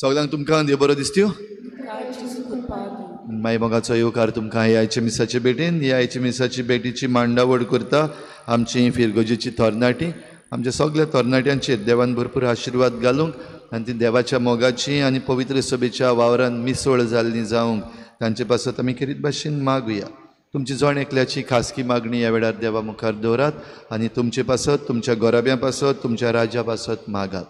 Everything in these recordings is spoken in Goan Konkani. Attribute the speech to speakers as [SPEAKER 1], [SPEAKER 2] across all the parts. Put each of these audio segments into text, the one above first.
[SPEAKER 1] सगळ्यांक तुमकां देव बरो दिसत्यो. माय मोगाचो येवकार तुमकां हे आयचे मिसाचे भेटेन. हे आयचे मिसाची भेटीची मांडावळ करता आमची फिरगोजेची तरणाटी. आमच्या सगळ्या तरणाट्यांचेर देवान भरपूर आशिर्वाद घालूंक आनी ती देवाच्या मोगाची आनी पवित्र सभेच्या वावरान मिसळ जाल्ली जावंक तांचे पासत आमी खेरीत भाशेन मागुया. तुमची जण एकल्याची खासगी मागणी ह्या वेळार देवा मुखार दवरात आनी तुमचे पासत, तुमच्या गोराब्यां पासत, तुमच्या राज्या पासत मागात.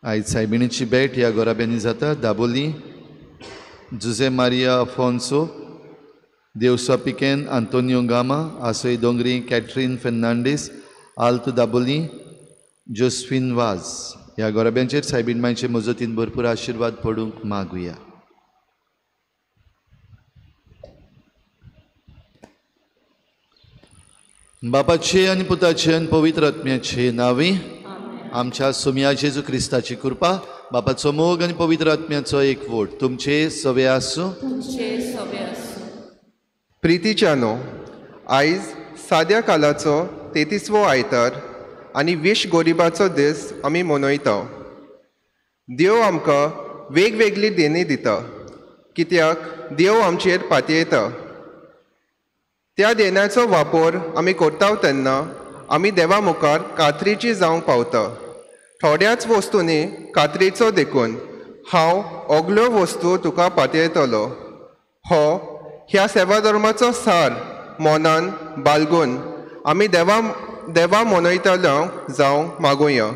[SPEAKER 1] आयज सायबिणीची भेट ह्या गोराब्यांनी जाता. दाबोली जुजे मारिया अफोन्सो, देवसा पिकेन, आंतोनियो गामा, आसोय दोंगरी, कॅथरीन फेर्नांडीस, आल्त दाबोली, जोस्फिन वाज ह्या गोराब्यांचेर सायबीण मायचे मजतीन भरपूर आशिर्वाद पडूंक मागुया. बापाचे आनी पुताचे आनी पवित्र आत्म्याचे नांवी आमच्या सोम्या जेजू क्रिस्ताची कृपा, बापाचो मोग आनी पवित्र आत्म्याचो एकवट तुमचे सवे आसूं.
[SPEAKER 2] प्रितीच्यानो, आयज साद्या कालाचो 33वो आयतार आनी विश गोरिबाचो दीस आमी मनयता. देव आमकां वेगवेगळी देणी दिता कित्याक देव आमचेर पातयेता. त्या देण्याचो वापर आमी करता तेन्ना आमी देवा मुखार कात्रीची जावंक पावता. थोड्याच वस्तूंनी कात्रीचो देखून हांव ओगल्यो वस्तू तुका पातयेतलो. हो ह्या सेवाधर्माचो सार मनान बालगून आमी देवा देवा मनयतलो जावं मागुया.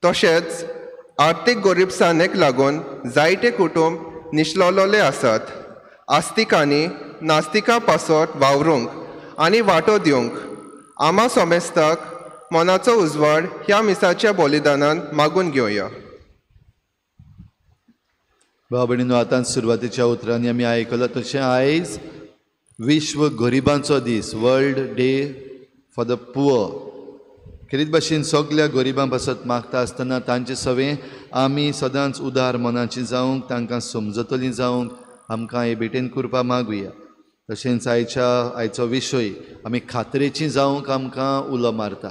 [SPEAKER 2] तशेंच आर्थीक गरिबसाणेक लागून जायते कुटुंब निशलोले आसात. आस्तिकांनी नास्तिकां पासत वावरूंक आनी वांटो दिवंक आमा सोमेस्ताक मनाचो उजवाड ह्या मिसाच्या बलिदानान मागून घेवया.
[SPEAKER 1] भाव भयणीनो, आतां सुरवातेच्या उतरांनी आमी आयकलां तशें आयज विश्व गरिबांचो दीस, world day for the poor. खेरीत भाशेन सगल्या गरिबां पासत मागता आसतना तांचे सवें आमी सदांच उदार मनाची जावंक, तांकां समजतली जावंक आमकां हे भेटेन कृपा मागुया. तशेंच आयचो विशय आमी खात्रेची जावंक आमकां उलो मारता.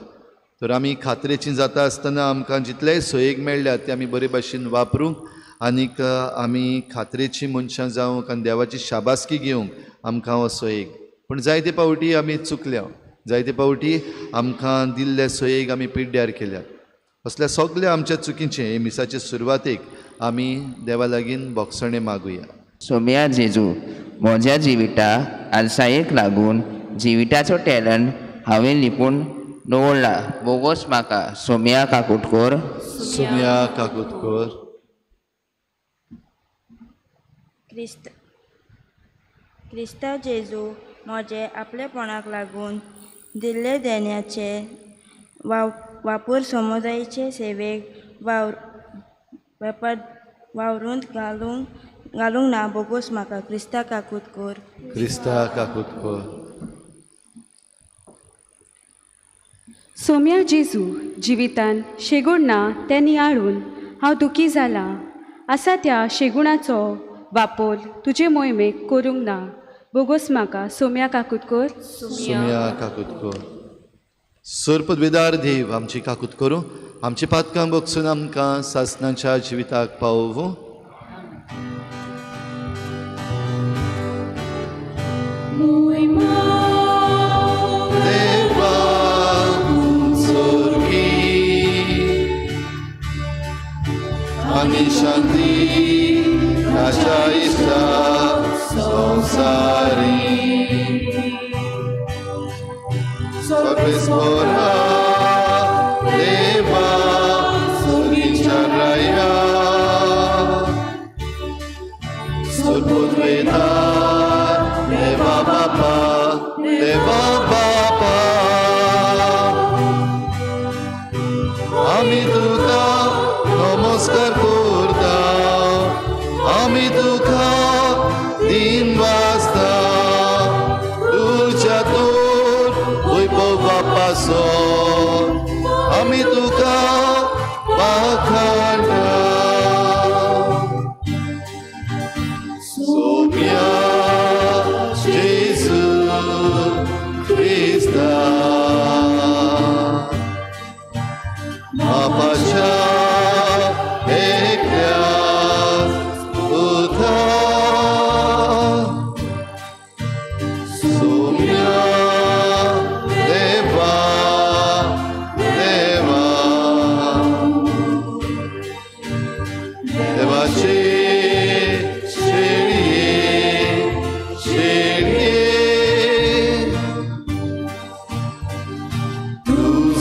[SPEAKER 1] तर आमी खात्रेची जाता आसतना आमकां जितलेय सोयेक मेळ्ळ्यात ते आमी बरे भाशेन वापरूंक आनीक आमी खात्रेची मनशां जावंक आनी देवाची शाबासकी घेवंक आमकां हो सोयेक. पूण जायते फावटी आमी चुकल्या, जायते फावटी आमकां दिल्ले सोयेक आमी पिड्ड्यार केल्यात. असल्या सगल्या आमच्या चुकीचें हे मिसाचे सुरवातेक आमी देवा लागीं बोगसणें मागुया.
[SPEAKER 3] सोम्या जेजू, म्हज्या जिविता आलसायेक लागून जिविताचो टॅलंट हांवें लिपून दवरला. बोगोस म्हाका. सोम्या काकुटकोर.
[SPEAKER 1] सोम्या काकुटकोर.
[SPEAKER 4] क्रिस्ता जेजू म्हजे आपलेपणाक लागून दिल्ले देण्याचे वापर समुदायाचे सेवेक वावरूंत घालूंक ना. बोगोस म्हाका. क्रिस्ता काकूत कोर.
[SPEAKER 1] क्रिस्ता काकूत कोर.
[SPEAKER 5] सोम्या जेजू, जिवितान शेगूण ना तें नियाळून हांव दुखी जालां. आसा त्या शेगुणाचो वापर तुजे मोहिमेक करूंक ना. बोगोस म्हाका. सोम्या काकूत कोर.
[SPEAKER 1] सोम्या काकूत कोर. सर्पद्वेदार देव आमची काकूत करूं, आमची पातकां बगसून आमकां सासणाच्या जिविताक पावोवं. देवा स्वर्गी आनी शांती ताच्या इश्टा संवसारी सर्वेस्परा देवा स्वर्गीच्या राया सर्वोद्वेदार देवा बापा देवा बापा आमी तुका नमस्कार करता, आमी तुका दिन वाजता तुझ्या तोर वैभवा पासो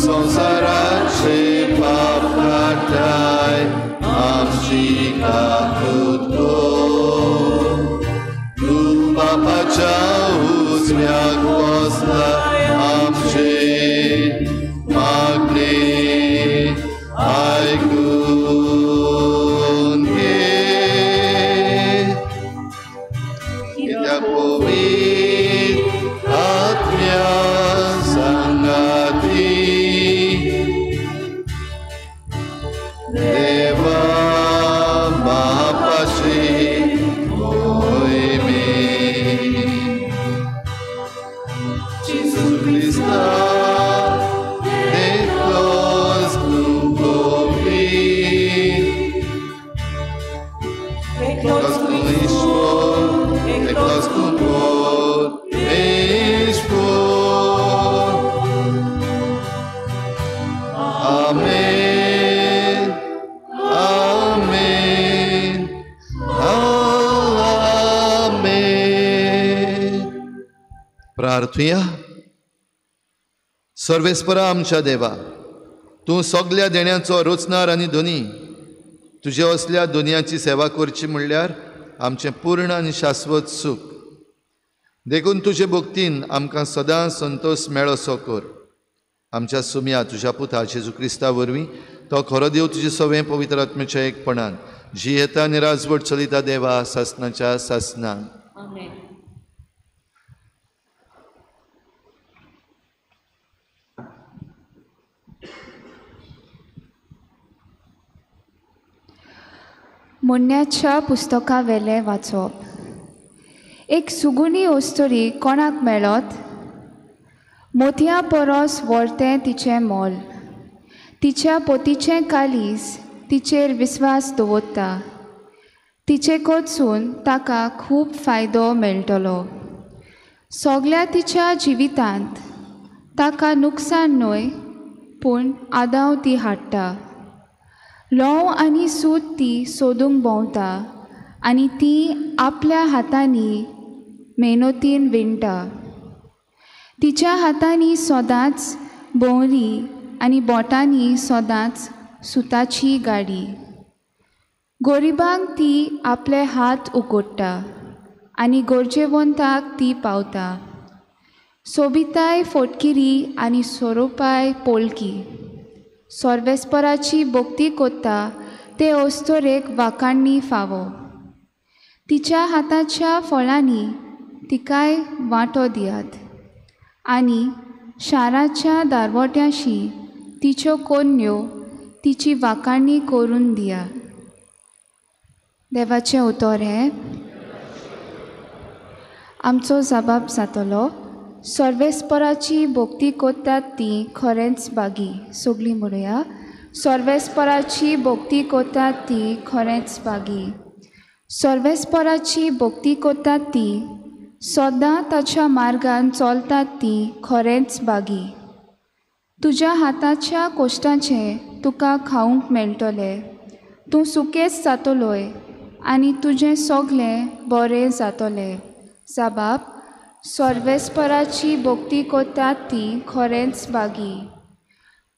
[SPEAKER 1] संवसाराचे पाप काडटाय आमची काकूत कर. तूं बापाच्या उजव्याक बसला आमचे मागणे आयकून घे. कित्याक पवित्र आत्म्या सांगाती देवा बापाशी मोहिमे जेजू क्रिस्ता एकलोच तूं एकलोच तूं ईश्वर, एकलोच तूं परमेश्वर. आमेन, आमेन, आमेन. प्रार्थुया. सर्वेस्परा आमच्या देवा, तूं सगल्या देण्याचो रचणार आनी धनी. तुजे असल्या दुनियाची सेवा करची म्हणल्यार आमचें पूर्ण आनी शाश्वत सूख. देखून तुजे भक्तीन आमकां सदां संतोश मेळोसो कर. आमच्या सुम्या तुज्या पुता जेजू क्रिस्ता वरवीं तो खरो देव तुजे सवें पवित्र आत्म्याच्या एकपणान जियेता आनी राजवट चलयता देवा सासनाच्या सासनान.
[SPEAKER 6] मोन्याच्या पुस्तका वेलें वाचप. एक सुगुणी अस्तुरी कोणाक मेळत? मोतयां परस व्हरतें तिचें मोल. तिच्या पोतीचें कालीज तिचेर विस्वास दवरता. तिचे कडसून ताका खूब फायदो मेळटलो. सगल्या तिच्या जिवितांत ताका नुकसान न्हय पूण आदाव ती हाडटा. ल्हव आनी सूत ती सोदूंक भोंवता आनी ती आपल्या हातांनी मेहनतीन विणटा. तिच्या हातांनी सदांच भोंवरी आनी बोटांनी सदांच सुताची गाडी. गरिबांक ती आपले हात उगडटा आनी गरजेवंताक ती पावता. सोबिताय फोटकिरी आनी सोरोपाय पोलकी. सर्वेस्पराची भक्ती कोत्ता ते अस्तुरेक वाखाणणी फावो. तिच्या हाताच्या फळांनी तिकाय वांटो दियात आनी शाराच्या दारवट्याशी तिच्यो कोन्यो तिची वाखाणणी करून दिया. देवाचें उतर हें. आमचो जबाब जातलो. सर्वेस्पराची भक्ती कोत्तात ती खरेंच बागी. सगळीं म्हणुया. सर्वेस्पराची भक्ती कोत्तात ती खरेंच बागी. सर्वेस्पराची भक्ती कोत्तात ती सदां ताच्या मार्गान चलतात ती खरेंच बागी. तुज्या हाताच्या कोश्टाचें तुका खावंक मेळटलें. तूं सुकेच जातलोय आनी तुजें सगलें बरें जातलें. जबाब. सर्वेस्पराची भक्ती कोत्तात ती खरेंच बागी.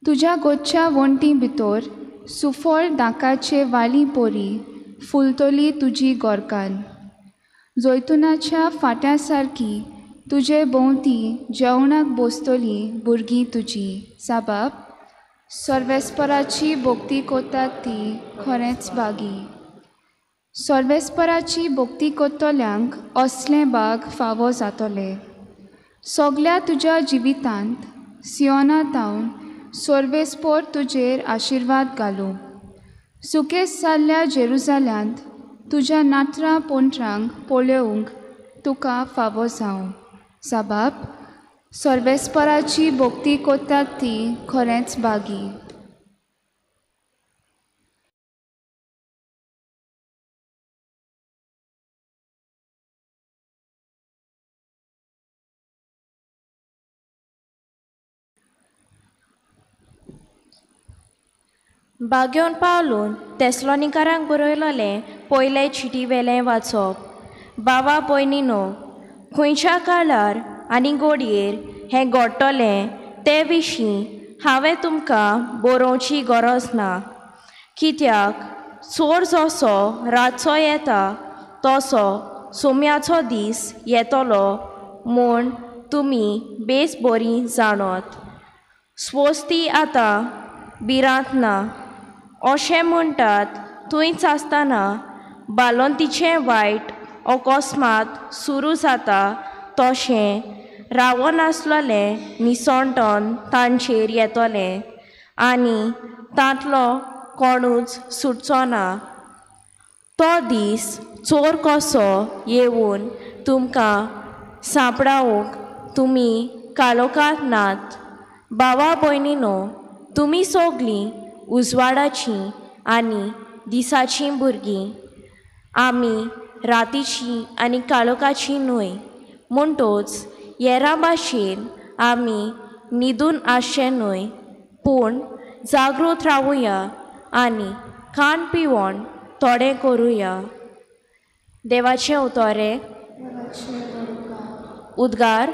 [SPEAKER 6] तुज्या गोच्या वण्टी भितर सुफळ दाकाचे वाली पोरी फुलतली तुजी गोरकान. जैतुनाच्या फाट्या सारकी तुजे भोंवती जेवणाक बसतली भुरगीं तुजी. जबाब. सर्वेस्पराची भक्ती कोत्तात ती खरेंच बागी. सर्वेस्पराची भक्ती कोत्तल्यांक असलें बाग फावो जातलें. सगल्या तुज्या जिवितांत सियोना तावन सर्वेस्पोर तुजेर आशिर्वाद घालूं. सुकेस जाल्ल्या जेरुजाल्यांत तुज्या नातरां पोंट्रांक पळोवंक तुका फावो जावं. जबाब. सर्वेस्पराची भक्ती कोत्तात ती खरेंच बागी.
[SPEAKER 7] बागेवन पावलून तेसलोनिकारांक बरयलोलें पयले चिटी वेलें वाचप. बाबा भयणीनो, खंयच्या काळार आनी घडयेर हें घडटलें ते विशीं हांवें तुमकां बरोवची गरज ना, कित्याक चोर जसो रातचो येता तसो सोम्याचो दीस येतलो म्हूण तुमी बेस बरी जाणत। स्वस्ती आतां भिरांत ना अशें म्हणटात थंयच आसतना बालोंतीचें वायट अकस्मात सुरू जाता तशें रावनासलें निसणटन तांचेर येतलें आनी तांतलो कोणूच सुटचो ना। तो दीस चोर कसो येवन तुमकां सांपडावंक तुमी कालोकात नात। भावा भयणीनो, तुमी सगळीं उजवाडाचीं आनी दिसाचीं भुरगीं, आमी रातीचीं आनी काळोखाचीं न्हय। म्हणटोच येरा भाशेन आमी न्हिदून आसचें न्हय, पूण जागृत रावुया आनी खाण पिवन थोडें करुया। देवाचें उतोरें उद्गार।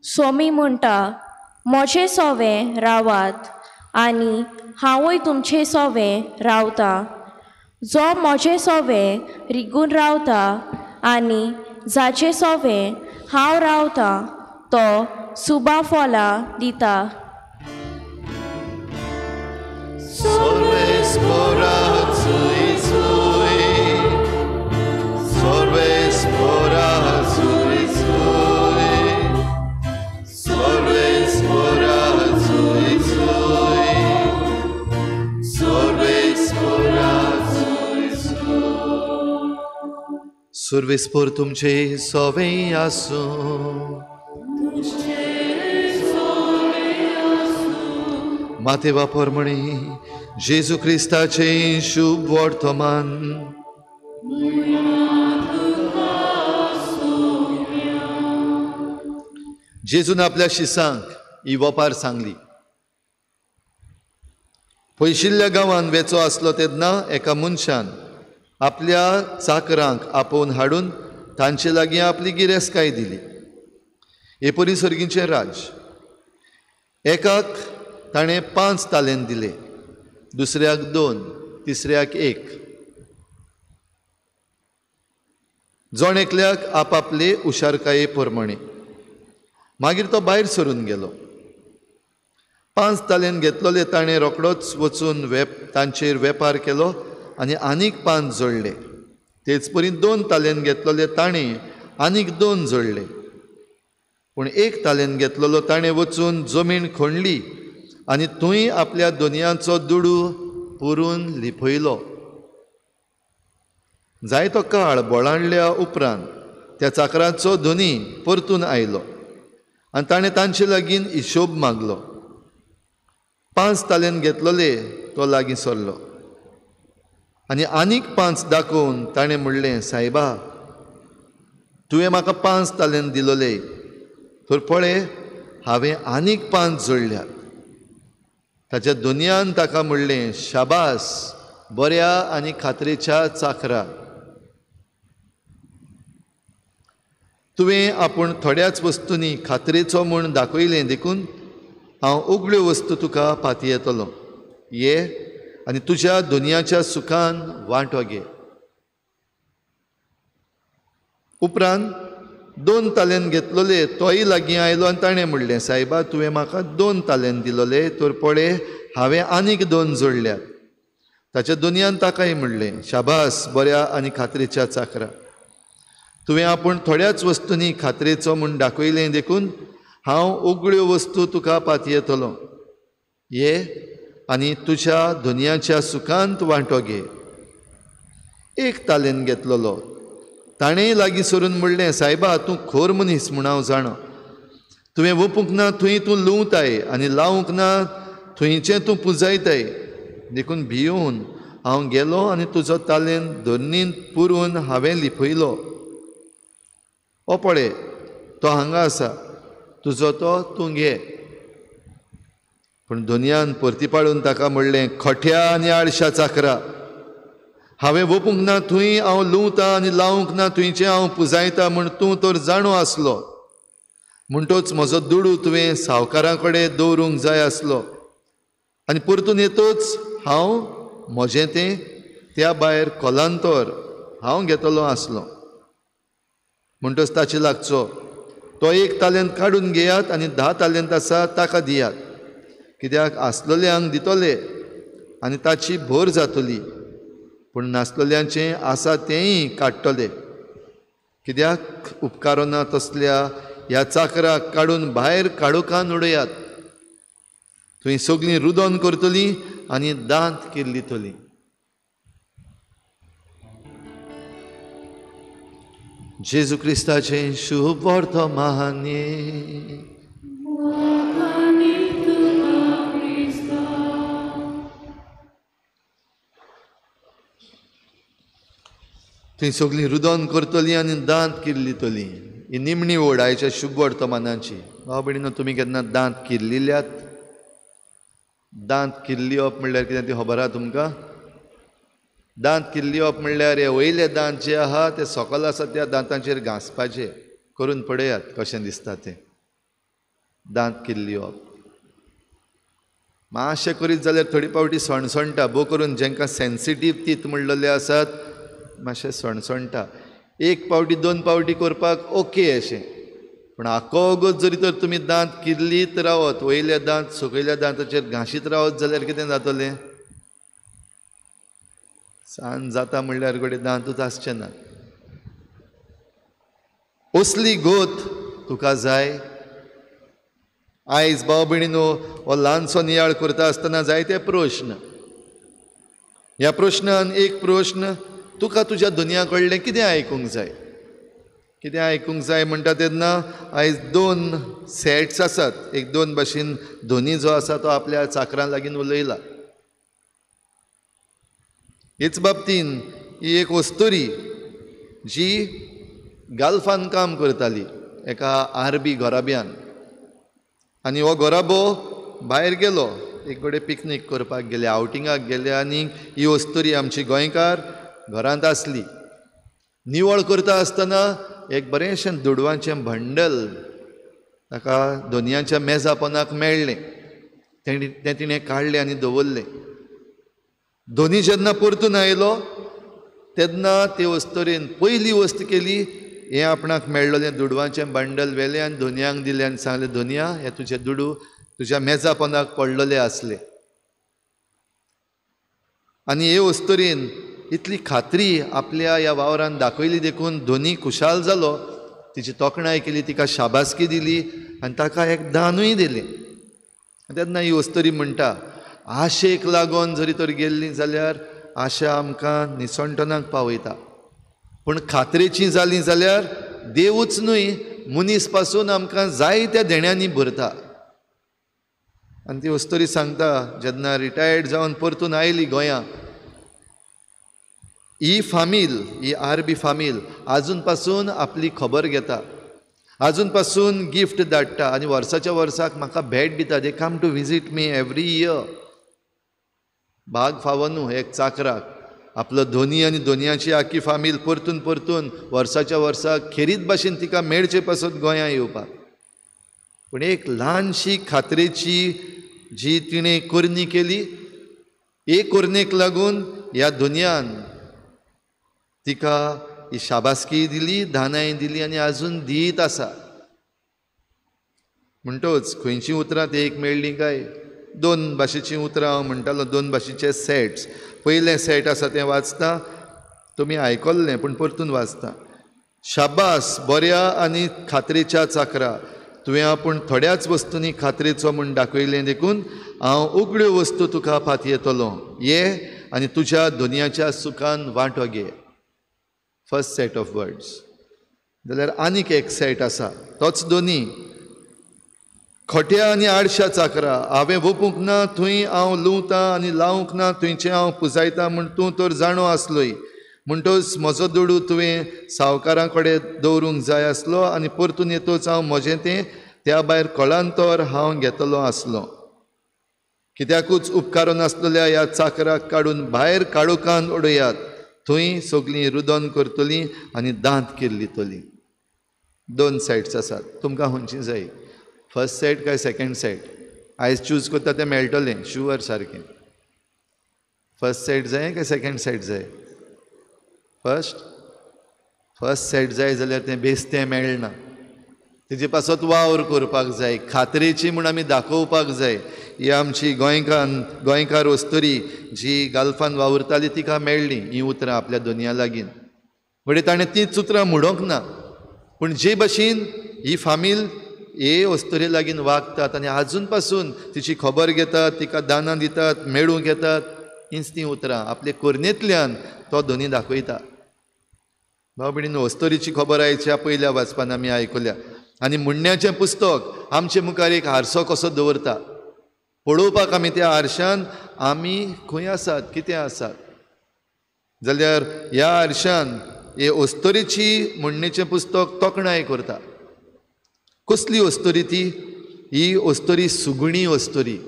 [SPEAKER 7] सोमी म्हणटा, म्हजे सोवें रावात आनी हांवूय तुमचे सोवें रावता। जो म्हजे सोवें रिगून रावता आनी जाचे सोवें हांव रावता तो सुबा फलां दिता।
[SPEAKER 1] सुर्वेस्पोर तुमचे सोवें आसूं। माते वापर म्हणी जेजू क्रिस्ताचें शुभ वर्तमान। जेजून आपल्या शिसांक ही वपार सांगली। पयशिल्ल्या गांवान वेचो आसलो तेन्ना एका मनशान आपल्या चाकरांक आपोवन हाडून तांचे लागीं आपली गिरेस्तकाय दिली। हे परी सर्गीचें राज। एकाक ताणें 5 तालेंत दिले, दुसऱ्याक 2, तिसऱ्याक 1, जण एकल्याक आपापले हुशारकाये प्रमाणे। मागीर तो भायर सरून गेलो। 5 तालेंत घेतलोले ताणें रोकडोच वचून तांचेर वेपार केलो आनी आनीक 5 जोडले। तेच परी 2 तालेंत घेतलोले ताणें आनीक 2 जोडले। पूण 1 तालेंत घेतलोलो ताणें वचून जमीन खणली आनी थंय आपल्या दोनयांचो दुडू पुरून लिपयलो। जायतो काळ बोळांडल्या उपरांत त्या चाकराचो धनी परतून आयलो आनी ताणें तांचे लागीं हिशोब मागलो। 5 तालेंत घेतलोले तो लागीं सरलो आनी आनीक 5 दाखोवन ताणें म्हणलें, सायबा, तुवें म्हाका 5 तालेंत दिलोले, तर पळय हांवें आनीक 5 जोडल्यात। ताच्या दोनयान ताका म्हणलें, शाबास, बऱ्या आनी खात्रेच्या चाकरा, तुवें आपूण थोड्याच वस्तूंनी खात्रेचो म्हूण दाखयलें, देखून हांव उगड्यो वस्तू तुका पातयेतलो। ये आनी तुज्या दुनियाच्या सुखान वांटो घे। उपरांत 2 तालेंत घेतलोले तोय लागीं आयलो आनी ताणें म्हणलें, सायबा, तुवें म्हाका 2 तालेंत दिलोले, तर पळय हांवें आनीक 2 जोडल्यात। ताच्या दुनियान ताकाय म्हणलें, शाबास, बऱ्या आनी खात्रेच्या चाकरा, तुवें आपूण थोड्याच वस्तूंनी खात्रेचो म्हूण दाखयलें, देखून हांव उगड्यो वस्तू तुका पातयेतलो। ये आनी तुज्या दुनियाच्या सुखांत वांटो घे। 1 तालेंत घेतलोलो ताणें लागीं सरून म्हणलें, सायबा, तूं खोर मनीस म्हूण हांव जाणा। तुवें वोपूंक ना थंय तूं लुंवताय आनी लावंक ना थंयचें तूं पुंजायताय, देखून भियोवन हांव गेलो आनी तुजो तालेंत धरणींत पुरून हांवें लिपयलो. ओ पळय, तो हांगा आसा, तुजो तो तूं घे. पूण धनयान परतीपाळून ताका म्हणलें, खोट्या आनी आळशा चाकरा, हांवें वोपूंक ना थंय हांव लुंवता आनी लावंक ना थंयचें हांव पुजायता म्हूण तूं तर जाणो आसलो. म्हणटोच म्हजो दुडू तुवें सावकारां कडेन दवरूंक जाय आसलो आनी परतून येतोच हांव म्हजें तें त्या भायर कोलांतर हांव घेतलो आसलो. म्हणटोच ताचे लागचो तो एक तालेंत काडून घेयात आनी 10 तालेंत आसा ताका दियात, कित्याक आसलेल्यांक दितले आनी ताची भर जातली, पूण नासलेल्यांचें आसा तेंय काडटले. कित्याक उपकारना तसल्या ह्या चाकराक काडून भायर काडोकान उडयात, थंय सगळीं रुदन करतलीं आनी दांत किल्लितलीं. जेजू क्रिस्ताचें शुभ वर्तमाने. थंय सगळीं रुदन करतलीं आनी दांत किल्लितलीं. ही निमणी ओड आयच्या शुभ वर्तमानाची. भाव भयणीनो, तुमी केन्ना दांत किल्लिल्यात? दांत किल्लिवप म्हणल्यार कितें ती खबर आहा तुमकां? दांत किल्लिवप म्हणल्यार हे वयले दांत जे आहा ते सकल आसा त्या दांतांचेर घांसपाचे. करून पळयात कशें दिसता तें. दांत किल्लिवप मातशें करीत जाल्यार थोडी फावटी सणसणटा, भोव करून जांकां सेन्सिटीव तीत म्हणलेले आसात मातशें सणसणटा. एक पावटी दोन पावटी करपाक ओके अशें, पूण आखो वगत जरी तर तुमी दांत किल्लीत रावत, वयले दांत सकयल्या दांताचेर घांशीत रावत जाल्यार कितें जातलें? सांज जाता म्हणल्यार घडये दांतूच आसचे ना. असली गोत तुका जाय? आयज भाव भयणीनो, हो ल्हानसो नियाळ करता आसतना जायते प्रश्न. ह्या प्रश्नान एक प्रश्न, तुका तुज्या दुनिया कडलें कितें आयकूंक जाय? कितें आयकूंक जाय म्हणटा तेन्ना आयज दोन सेट्स आसात. एक दोन भाशेन धोनी जो आसा तो आपल्या चाकरां लागीं उलयला. हेच बाबतीन ही एक वस्तुरी जी गाल्फान काम करताली एका आरबी घराब्यान, आनी हो घराबो भायर गेलो, एक कडेन पिकनीक करपाक गेले, आवटिंगाक गेले, आनी ही वस्तुरी आमची गोंयकार घरांत आसली. निवळ करता आसतना एक बरेंशें दुडवांचें भंडल ताका दोनयांच्या मेजा पोनाक मेळ्ळें. तें तिणें काडलें आनी दवरलें. धोनी जेन्ना परतून आयलो तेन्ना ते वस्तुरेन पयली वस्त केली, हें आपणाक मेळ्ळें दुडवांचें बंडल व्हेलें आनी धोनयांक दिलें आनी सांगलें, धोनया, हे तुजे दुडू तुज्या मेजा पोनाक पडलेले आसले. आनी हे वस्तुरेन इतली खात्री आपल्या ह्या वावरान दाखयली देखून धोनी खुशाल जालो. तिची तोखणाय केली, तिका शाबासकी दिली आनी ताका एक दानूय दिलें. तेन्ना ही वस्तुरी म्हणटा, आशेक लागून जरी तर गेल्ली जाल्यार आशा आमकां निसणटनाक पावयता, पूण खात्रेची जाली जाल्यार देवूच न्हय मनीस पासून आमकां जायत्या देण्यांनी भरता. आनी ती वस्तुरी सांगता, जेन्ना रिटायर्ड जावन परतून आयली गोंया, ही फामील, ही आरबी फामील आजून पासून आपली खबर घेता, आजून पासून गिफ्ट धाडटा आनी वर्साच्या वर्साक म्हाका भेट दिता. They come to visit me every year. भाग फावो न्हू एक चाकराक आपलो धोनी आनी धोनयाची आख्खी फामील परतून परतून वर्साच्या वर्साक खेरीत भाशेन तिका मेळचे पासत गोंया येवपाक. पूण एक ल्हानशी खात्रेची जी तिणें करणी केली, एक करणेक लागून ह्या धोनयान तिका ही शाबासकी दिली, दानाय दिली आनी आजून दीत आसा. म्हणटोच खंयचीं उतरां ते एक मेळ्ळीं काय दोन भाशेचीं उतरां हांव म्हणटालो, दोन भाशेचे सेट्स. पयलें सेट आसा तें वाचता, तुमी आयकल्लें पूण परतून वाचता. शाबास बऱ्या आनी खात्रेच्या चाकरा, तुवें आपूण थोड्याच वस्तूंनी खात्रेचो म्हूण दाखयलें देखून हांव उगड्यो वस्तू तुका फातयेतलो, ये आनी तुज्या दुनियाच्या सुखान वांटो घे. First set of words. जाल्यार आनीक एक सेट आसा, तोच दोनी. खोट्या आनी आडश्या चाकरा, हांवें वोपूंक ना थंय हांव लुंवतां आनी लावंक ना थंयचें हांव पुजायतां म्हूण तूं तर जाणो आसलोय. म्हणटच म्हजो दुडू तुवें सावकारां कडेन दवरूंक जाय आसलो आनी परतून येतच हांव म्हजें तें त्या भायर कळांतर हांव घेतलो आसलो. कित्याकूच उपकारो नासलेल्या ह्या चाकराक काडून भायर काळोखान उडयात, थंय सगळीं रुदन करतलीं आनी दांत किल्लितलीं. दोन सायड्स आसात, तुमकां खंयची जाय, फर्स्ट सायड काय सेकेंड सायड? आयज चूज करता तें मेळटलें शुवर सारकें. फर्स्ट सायड जाय काय सेकेंड सायड जाय? फर्स्ट फर्स्ट सायड जाय जाल्यार तें बेस्तें मेळना, तेजे पासत वावर करपाक जाय, खात्रेची म्हूण आमी दाखोवपाक जाय. ही आमची गोंयकार अस्तुरी जी गाल्फान वावुरताली तिका मेळ्ळी हीं उतरां आपल्या दोनया लागीं. म्हणजे ताणें तींच उतरां म्हणूंक ना, पूण जे भशेन ही फामील हे अस्तुरे लागीं वागतात आनी आजून पासून तिची खबर घेतात, तिका दानां दितात, मेळूंक येतात, हींच तीं उतरां आपले कोरणेंतल्यान तो धनी दाखयता. भाव भयणीनो, अस्तुरीची खबर आयच्या पयल्या वाचपान आमी आयकल्या. आनी म्हणण्याचें पुस्तक आमचे मुखार एक हारसो कसो दवरता, पळोवपाक आमी त्या हारशान आमी खंय आसात, कितें आसात. जाल्यार ह्या हारशान हे अस्तुरीची म्हणणेचें पुस्तक तोखणाय करता. कसली अस्तुरी ती? ही अस्तुरी सुगुणी अस्तुरी,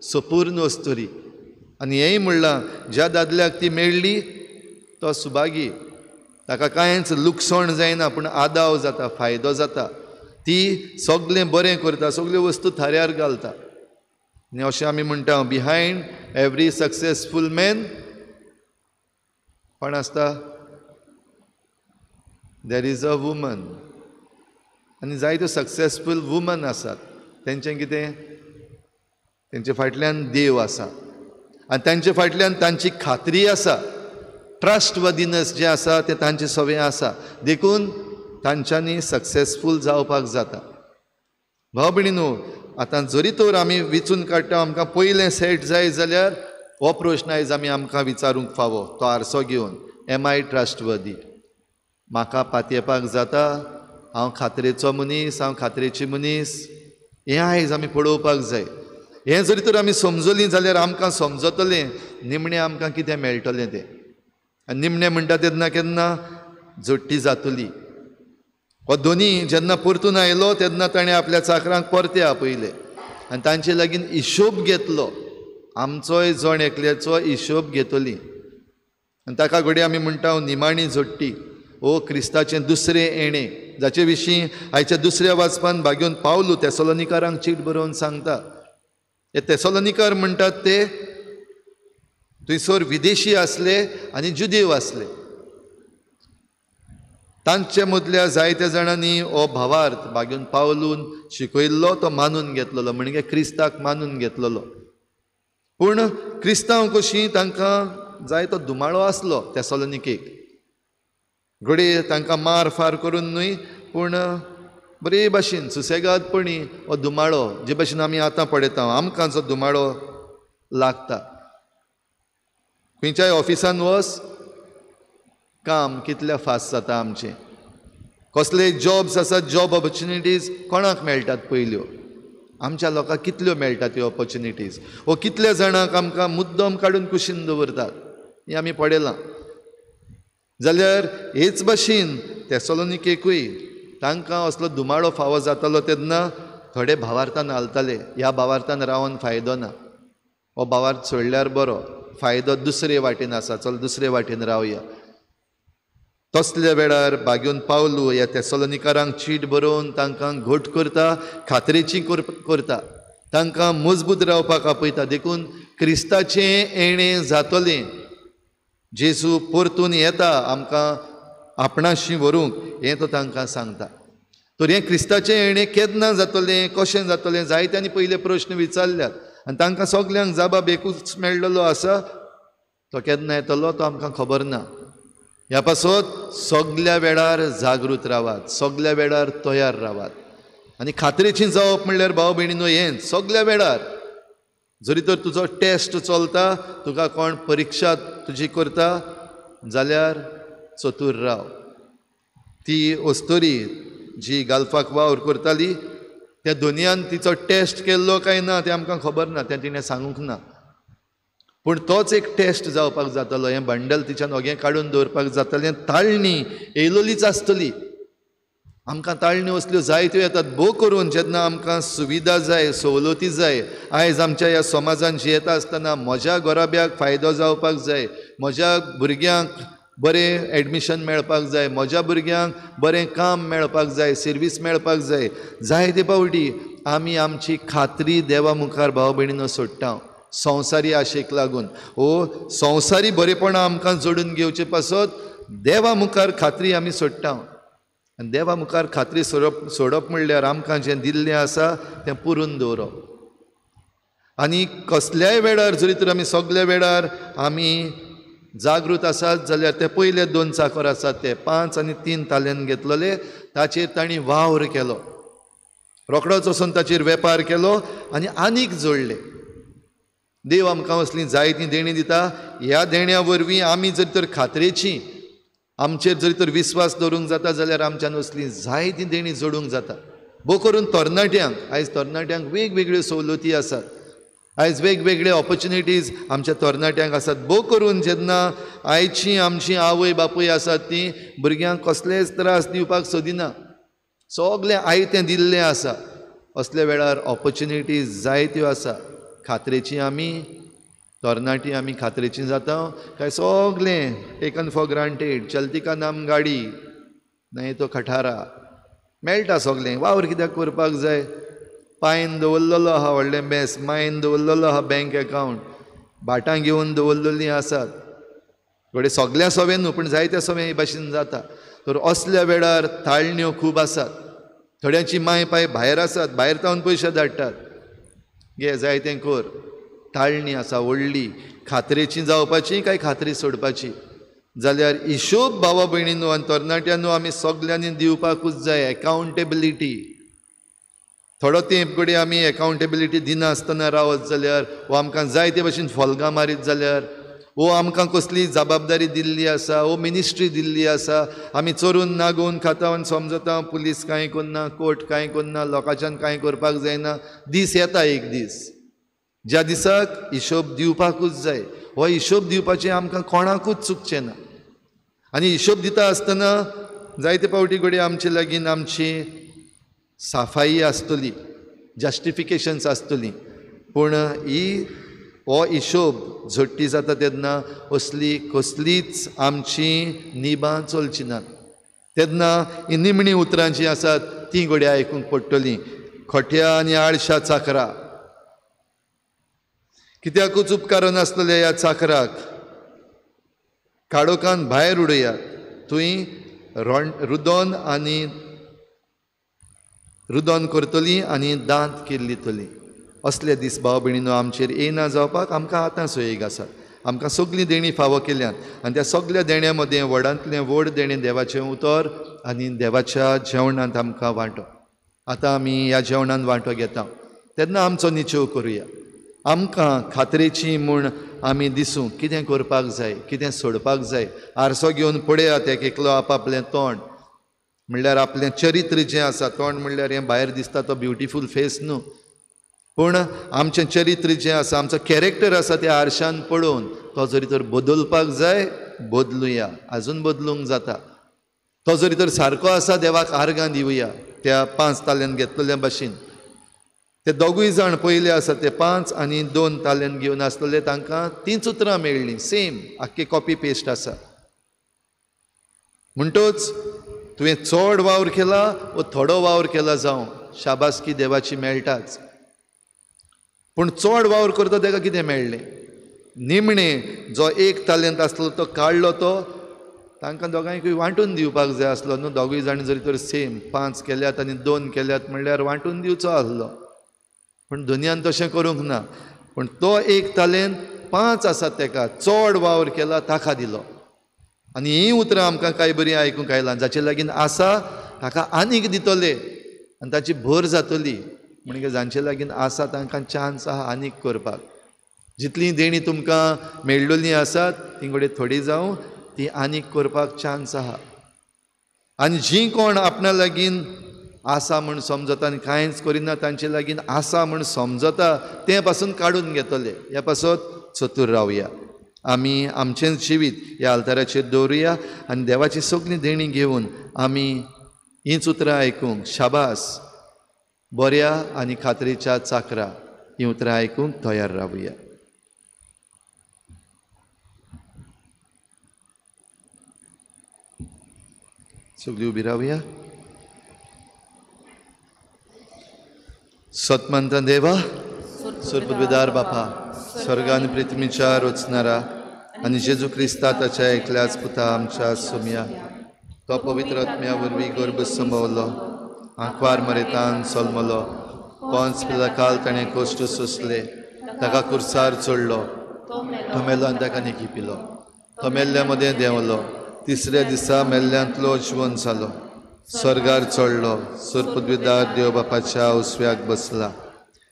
[SPEAKER 1] सपूर्ण अस्तुरी. आनी हेंय म्हणलां, ज्या दादल्याक ती मेळ्ळी तो सुभागी, ताका कांयच लुकसाण जायना, पूण आदाव जाता, फायदो जाता. ती सगळें बरें करता, सगल्यो वस्तू थाऱ्यार घालता. आनी अशें आमी म्हणटा, बिहायंड एवरी सक्सेसफूल मॅन कोण आसता? There is a woman. आनी जायत्यो सक्सेसफूल वुमन आसात, तेंचें कितें, तेंचे फाटल्यान देव आसा आनी तांचे फाटल्यान तांची खात्री आसा, ट्रस्टवर्दीनस जें आसा तें तांचें सवें आसा, देखून तांच्यांनी सक्सेसफूल जावपाक जाता. भाव भयणीनो, आतां जरी तर आमी विचून काडटा आमकां पयलें सेट जाय जाल्यार हो प्रश्न आयज आमी आमकां विचारूंक फावो, तो हारसो घेवन, एम I trustworthy? म्हाका पातयेपाक जाता? हांव खात्रेचो मनीस, हांव खात्रेची मनीस? हें आयज आमी पळोवपाक जाय. हें जरी तर आमी समजलीं जाल्यार आमकां समजतलें निमणें आमकां कितें मेळटलें तें. आनी निमणें म्हणटा तेन्ना केन्ना जोडटी जातली. हो दोनी जेन्ना परतून आयलो तेन्ना ताणें आपल्या चाकरांक परते आपयले आनी तांचे लागीं हिशोब घेतलो. आमचोय जण एकल्याचो हिशोब घेतली. आनी ताका घडये आमी म्हणटा निमाणी जोडटी, ओ क्रिस्ताचें दुसरें येणें, जाचे विशीं आयच्या दुसऱ्या वाचपान भाग्योन पावलू तेसलोनिकारांक चीट बरोवन सांगता. हे तेसलोनिकार म्हणटात ते थंयसर विदेशी आसले आनी जुदेव आसले. तांचे मदल्या जायत्या जाणांनी हो भावार्थ भाग्योन पावलून शिकयल्लो तो मानून घेतलेलो, म्हणजे क्रिस्ताक मानून घेतलेलो. पूण क्रिस्तांव कशीं तांकां जायतो धुमाळो आसलो तेसलोनिकेक. घडये तांकां मार फार करून न्हय, पूण बरे भाशेन सुसेगादपणी हो धुमाळो, जे भाशेन आमी आतां पळयता आमकां जो धुमाळो लागता. खंयच्याय ऑफिसान वच, काम कितलें फास्ट जाता आमचें, कसले जॉब्स आसात, जॉब ऑपॉर्च्युनिटीज कोणाक मेळटात पयल्यो, आमच्या लोकांक कितल्यो मेळटात त्यो ऑपॉर्च्युनिटीज, वो कितल्या जाणांक आमकां मुद्दम काडून कुशीन दवरतात, हें आमी पळयलां. जाल्यार हेच भाशेन तेसलोनिकेकूय तांकां असलो धुमाळो फावो जातालो तेन्ना थोडे भावार्थान हालताले, ह्या भावार्थान रावन फायदो ना, हो भावार्थ सोडल्यार बरो, फायदो दुसरे वाटेन आसा, चल दुसरे वाटेन रावया. तसल्या वेळार भाग्योन पावलू ह्या तेसलोनिकारांक चीट बरोवन तांकां घट करता, खात्रेची करता, तांकां मजबूत रावपाक आपयता. देखून क्रिस्ताचें येणें जातलें, जेजू परतून येता आमकां आपणाशी व्हरूंक, हें तो तांकां सांगता. तर हें क्रिस्ताचें येणें केन्ना जातलें, कशें जातलें, जायत्यांनी पयले प्रश्न विचारल्यात आनी तांकां सगल्यांक जबाब एकूच मेळ्ळलो आसा, तो केन्ना येतलो तो आमकां खबर ना. ह्या पासत सगल्या वेळार जागृत रावात, सगल्या वेळार तयार रावात. आनी खात्रेची जावप म्हणल्यार भाव भयणीनो हेंच, सगल्या वेळार जरी तर तुजो टेस्ट चलता, तुका कोण परिक्षा तुजी करता जाल्यार चतूर राव. ती अस्तुरी जी गाल्फाक वावर करताली त्या धनयान तिचो टेस्ट केल्लो काय ना तें आमकां खबर ना, तें तिणें सांगूंक ना. पूण तोच एक टेस्ट जावपाक जातालो. हें बंडल तिच्यान ओगें काडून दवरपाक जातालें. ताळणी येयलोलीच आसतली. आमकां ताळण्यो असल्यो जायत्यो येतात. भोव करून जेन्ना आमकां सुविधा जाय, सवलती जाय, आयज आमच्या ह्या समाजान जियेता आसतना म्हज्या घराब्याक फायदो जावपाक जाय, म्हज्या भुरग्यांक बरें एडमिशन मेळपाक जाय, म्हज्या भुरग्यांक बरें काम मेळपाक जाय, सर्वीस मेळपाक जाय, जायते फावटी आमी आमची खात्री देवा मुखार भाव भयणीनो सोडटा संवसारी आशेक लागून. ओ संवसारी बरेपणां आमकां जोडून घेवचे पासत देवा मुखार खात्री आमी सोडटा. आनी देवा मुखार खात्री सोडप म्हणल्यार आमकां जें दिल्लें आसा तें पुरून दवरप. आनी कसल्याय वेळार जरी तर आमी सगल्या वेळार आमी जागृत आसात जाल्यार ते पयले 2 चाकर आसात ते 5 आनी 3 तालेन घेतलेले ताचेर तांणी वावर केलो. रोखडोच वचून ताचेर वेपार केलो आनी आनीक जोडले. देव आमकां असलीं जायतीं देणीं दिता. ह्या देण्या वरवीं आमी जर तर खात्रेची, आमचेर जरी तर विस्वास दवरूंक जाता जाल्यार आमच्यान असलीं जायतीं देणीं जोडूंक जाता. भोव करून तरणाट्यांक, आयज तरणाट्यांक वेगवेगळ्यो सवलती आसात, आयज वेगवेगळे ऑपॉर्च्युनिटीज आमच्या तरणाट्यांक आसात. भोव करून जेन्ना आयची आमची आवय बापूय आसात ती भुरग्यांक कसलेच त्रास दिवपाक सोदिना, सगळें आयतें दिल्लें आसा. असल्या वेळार ऑपॉर्च्युनिटीज जायत्यो आसा. खात्रेची आमी तरणाटी आमी खात्रेची जाता काय सगळें टेकन फॉर ग्रांटेड, चलती का नाम गाडी न्हय तो खटारा मेळटा सगळें. वावर कित्याक करपाक जाय? पायन दवरलेलो आहा व्हडलें बेस, मायन दवरलेलो आहा बँक एकावंट, भाटां घेवन दवरलेलीं आसात. घडये सगल्या सोवें न्हू पूण जायत्या सोवें हे भाशेन जाता. तर असल्या वेळार ताळण्यो खूब आसात. थोड्यांची माय पाय भायर आसात, भायर तावन पयशे धाडटात, घे जाय तें कर. ताळणी आसा व्हडली. खात्रेची जावपाची काय खात्री सोडपाची? जाल्यार हिशोब भावा भयणीनो आनी तरणाट्यांनो आमी सगल्यांनी दिवपाकूच जाय. एकावंटेबिलिटी. थोडो तेंप घडये आमी एकावंटेबिलिटी दिनासतना रावत जाल्यार, वो आमकां जाय ते भाशेन फोल्गां मारीत जाल्यार, वो आमकां कसली जबाबदारी दिल्ली आसा, वो मिनिस्ट्री दिल्ली आसा, आमी चोरून नागोवन खाता आनी समजता पुलीस कांय करना, कोर्ट कांय करना, लोकांच्यान कांय करपाक जायना. दीस येता एक दीस ज्या दिसाक हिशोब दिवपाकूच जाय. हो हिशोब दिवपाचें आमकां कोणाकूच चुकचें ना. आनी हिशोब दिता आसतना जायते फावटी घडये आमचे लागीं आमची साफाई आसतली, जस्टिफिकेशन्स आसतली, पूण ही हो हिशोब झडटी जाता तेन्ना असली कसलीच आमची निबां चलची नात. तेन्ना ही निमणी उतरां जीं आसात तीं घडये आयकूंक पडटलीं. खोट्या आनी आळशा चाकरा, कित्याकूच उपकार नासलेल्या ह्या चाकराक काळोखान भायर उडयात, थंय रुदोन आनी रुदोन करतली आनी दांत किल्लितली. असले दीस भाव भयणीनो आमचेर येना जावपाक आमकां आतां सोयीक आसात. आमकां सगळीं देणीं फावो केल्यात आनी त्या सगल्या देण्या मदें व्हडांतलें व्हड देणें देवाचें उतर आनी देवाच्या जेवणांत आमकां वांटो. आतां आमी ह्या जेवणांत वांटो घेता तेन्ना आमचो निचेव करुया. आमकां खात्रेची म्हूण आमी दिसूं कितें करपाक जाय, कितें सोडपाक जाय. आरसो घेवन पळयात एक एकलो आपापलें तोंड, म्हणल्यार आपलें चरित्र जें आसा. तोंड म्हणल्यार हें भायर दिसता तो ब्युटिफूल फेस न्हू, पूण आमचें चरित्र जें आसा, आमचो कॅरेक्टर आसा तें आरशान पळोवन तो जरी तर बदलपाक जाय बदलुया, आजून बदलूंक जाता. तो जरी तर सारको आसा देवाक आर्गां दिवया. त्या 5 ताल्यान घेतलेल्या भाशेन ते दोगूय जाण पयले आसा ते 5 आनी 2 ताल्यान घेवन आसलेले तांकां तींच उतरां मेळ्ळीं, सेम आख्खी कॉपी पेस्ट आसा. म्हणटच तुवें चड वावर केला वो थोडो वावर केला जावं, शाबासकी देवाची मेळटाच. पूण चड वावर करता ताका कितें मेळ्ळें? निमणें जो 1 तालेंत आसलो तो काडलो, तो तांकां दोगांयकूय वांटून दिवपाक जाय आसलो न्हू. दोगूय जाण जरी तर सेम 5 केल्यात आनी 2 केल्यात म्हणल्यार वांटून दिवचो आसलो, पूण दुनियान तशें करूंक ना. पूण तो 1 तालेंत 5 आसा ताका चड वावर केला ताका दिलो. आनी हीं उतरां आमकां कांय बरीं आयकूंक आयलां, जाचे लागीं आसा ताका आनीक दितले आनी ताची भर जातली. म्हणजे जांचे लागीं आसा तांकां चान्स आहा आनीक करपाक. जितलीं देणीं तुमकां मेळ्ळोलीं आसात ती घडये थोडी जावं ती आनीक करपाक चान्स आहा. आनी जीं कोण आपणा लागीं आसा म्हूण समजता आनी कांयच करिना तांचे लागीं आसा म्हूण समजता तें पासून काडून घेतले. ह्या पासत चतूर रावया. आमी आमचेंच जिवीत ह्या आल्ताराचेर दवरुया आनी देवाची सगळीं देणी घेवन आमी हींच उतरां आयकूंक शाबास बऱ्या आनी खात्रेच्या चाकरा हीं उतरां आयकूंक तयार रावया. सगळीं उबी रावया. सतमंत देवा, सुरपदविदार बापा, स्वर्ग आनी पृथ्वीच्या रचणारा आनी जेजू क्रिस्ता ताच्या एकल्याच पुता आमच्या सोम्या, तो पवित्र आत्म्या वरवीं गर्भ संभवलो, आंकवार मरेतान सलमलो, पोंच पिलाकाल ताणें कश्ट सोंसले, ताका कुर्सार चडलो, तो मेलो आनी ताका निकी पिलो, तो मेल्ल्या मदें देंवलो, तिसऱ्या दिसा मेल्ल्यांतलो जिवन जालो, स्वर्गार चडलो, सुरपदविदार देव बापाच्या उसव्याक बसला,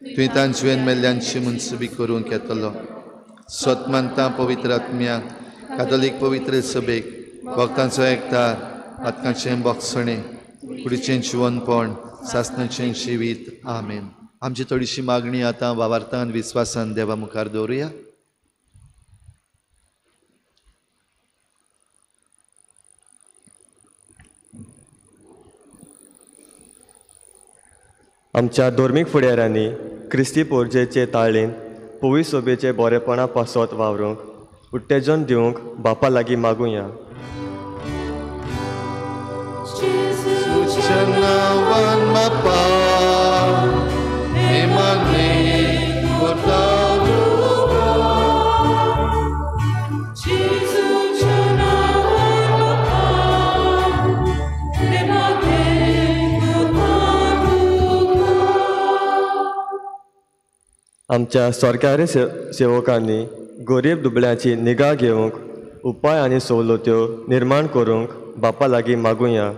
[SPEAKER 1] तुवें तांचें मेल्ल्यांची मनसुबी करूंक येतलो. सतमंता पवित्र आत्म्या कातोलीक पवित्र सभेक भक्तांचो एकतार, आत्माचें बोगसणें, कुडीचें जिवनपण, सासणाचें जिवीत. आमेन. आमची थोडीशी मागणी आतां वावार्थान विस्वासान देवा मुखार दवरुया.
[SPEAKER 8] आमच्या धर्मीक फुडाऱ्यांनी क्रिस्ती पोरजेचे ताळेन पवी सोबेचे बरेपणा पासत वावरूंक उत्तेजन दिवंक बापा लागीं मागुया. आमच्या सरकारी सेवकांनी गरीब दुबळ्यांची निगा घेवंक उपाय आनी सवलत्यो निर्माण करूंक बापा लागीं मागुया.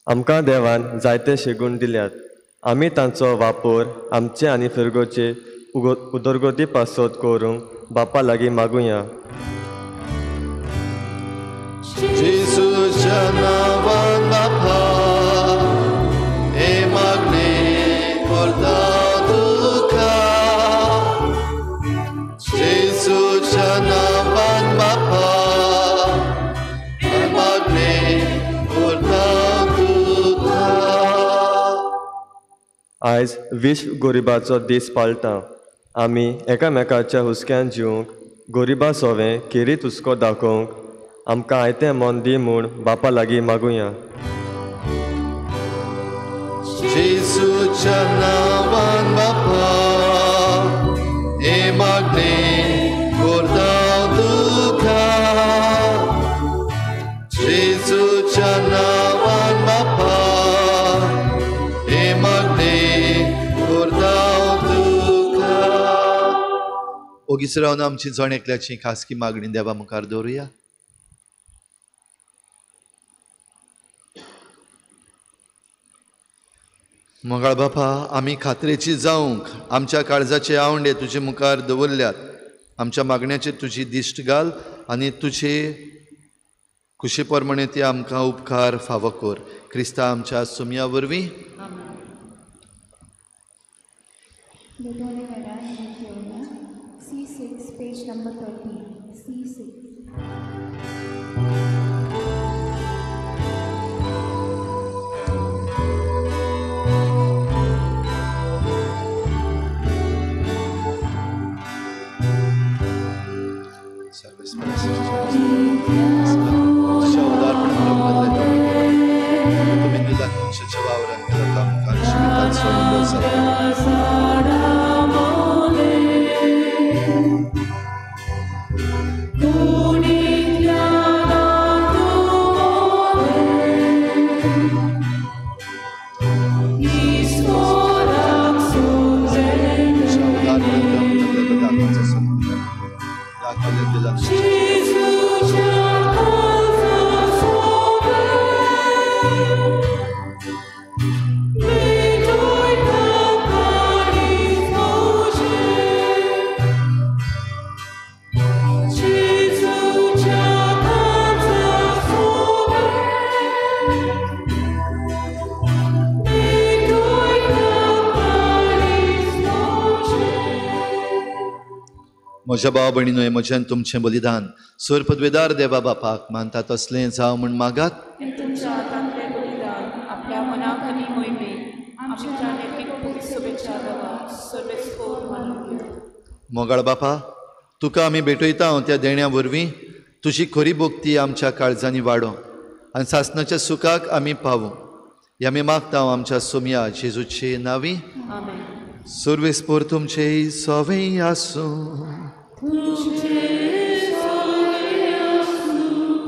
[SPEAKER 8] आमकां देवान जायते शेगूण दिल्यात, आमी तांचो वापर आमचे आनी फिरगोचे उदरगती पासत करूंक बापा लागीं मागुया. आयज विश्व गरिबाचो दीस पाळटा. आमी एकामेकाच्या हुस्क्यान जिवंक, गरिबा सोवें खेरीत हुस्को दाखोवंक आमकां आयतें मन दी म्हूण बापा लागीं मागुया.
[SPEAKER 1] जेजूच्या नांवान बापा हे मागणें करता तुका, जेजूच्या नांवान बापा हे मागणें करता तुका. ओगीच रावन आमची जण एकल्याची खासगी मागणी देवा मुखार दवरुया. मंगळ बापा, आमी खात्रेची जावंक आमच्या काळजाचे आवंडे तुजे मुखार दवरल्यात. आमच्या मागण्याचेर तुजी दिश्ट घाल आनी तुजे खुशी प्रमाणे ती आमकां उपकार फावो कर. क्रिस्ता आमच्या सुमया वरवीं.
[SPEAKER 6] C6, page number 13, C6.
[SPEAKER 1] Thank you. म्हज्या भाव भयणीनो, म्हज्यान तुमचें बलिदान सोर पदवेदार देवा बापाक मानता तसलें जावं म्हूण मागात।
[SPEAKER 6] तुमच्या हातांतलें बलिदान आपल्या मनाक आनी मोहिमेक आमच्या शुभेच्छा देवा सर्वेस्पोर मानून घेया।
[SPEAKER 1] मोगाळ बापा, तुका आमी भेटयता त्या देण्या वरवीं तुजी खरी भक्ती आमच्या काळजांनी वाडो आनी सासणाच्या सुखाक आमी पावूं। हे आमी मागता आमच्या सोमया जेजूचे नांवी,
[SPEAKER 6] आमेन।
[SPEAKER 1] सर्वेस्पोर तुमचे सवे आसूं।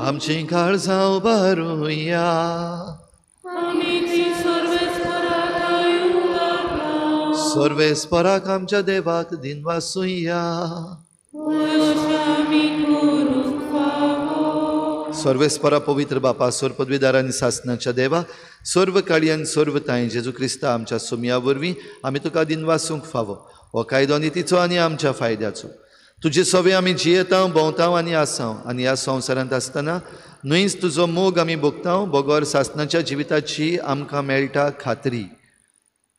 [SPEAKER 1] आमचीं काळजां उबारुया, सर्वेस्पोराक आमच्या देवाक दिनवासुया। सर्वेस्परा पवित्र बापा, सर्व पदवीदार आनी सासणाच्या देवा, सर्व काळी आनी सर्व तांय जेजू क्रिस्ता आमच्या सोमया वरवीं आमी तुका दिनवासूंक फावो। हो कायदो नितीचो आनी आमच्या फायद्याचो। तुजे सवे आमी जियेतांव, भोंवतांव आनी आसांव आनी ह्या संवसारांत आसतना न्हयच तुजो मोग आमी भोगतांव, बगर सासणाच्या जिविताची आमकां मेळटा खात्री।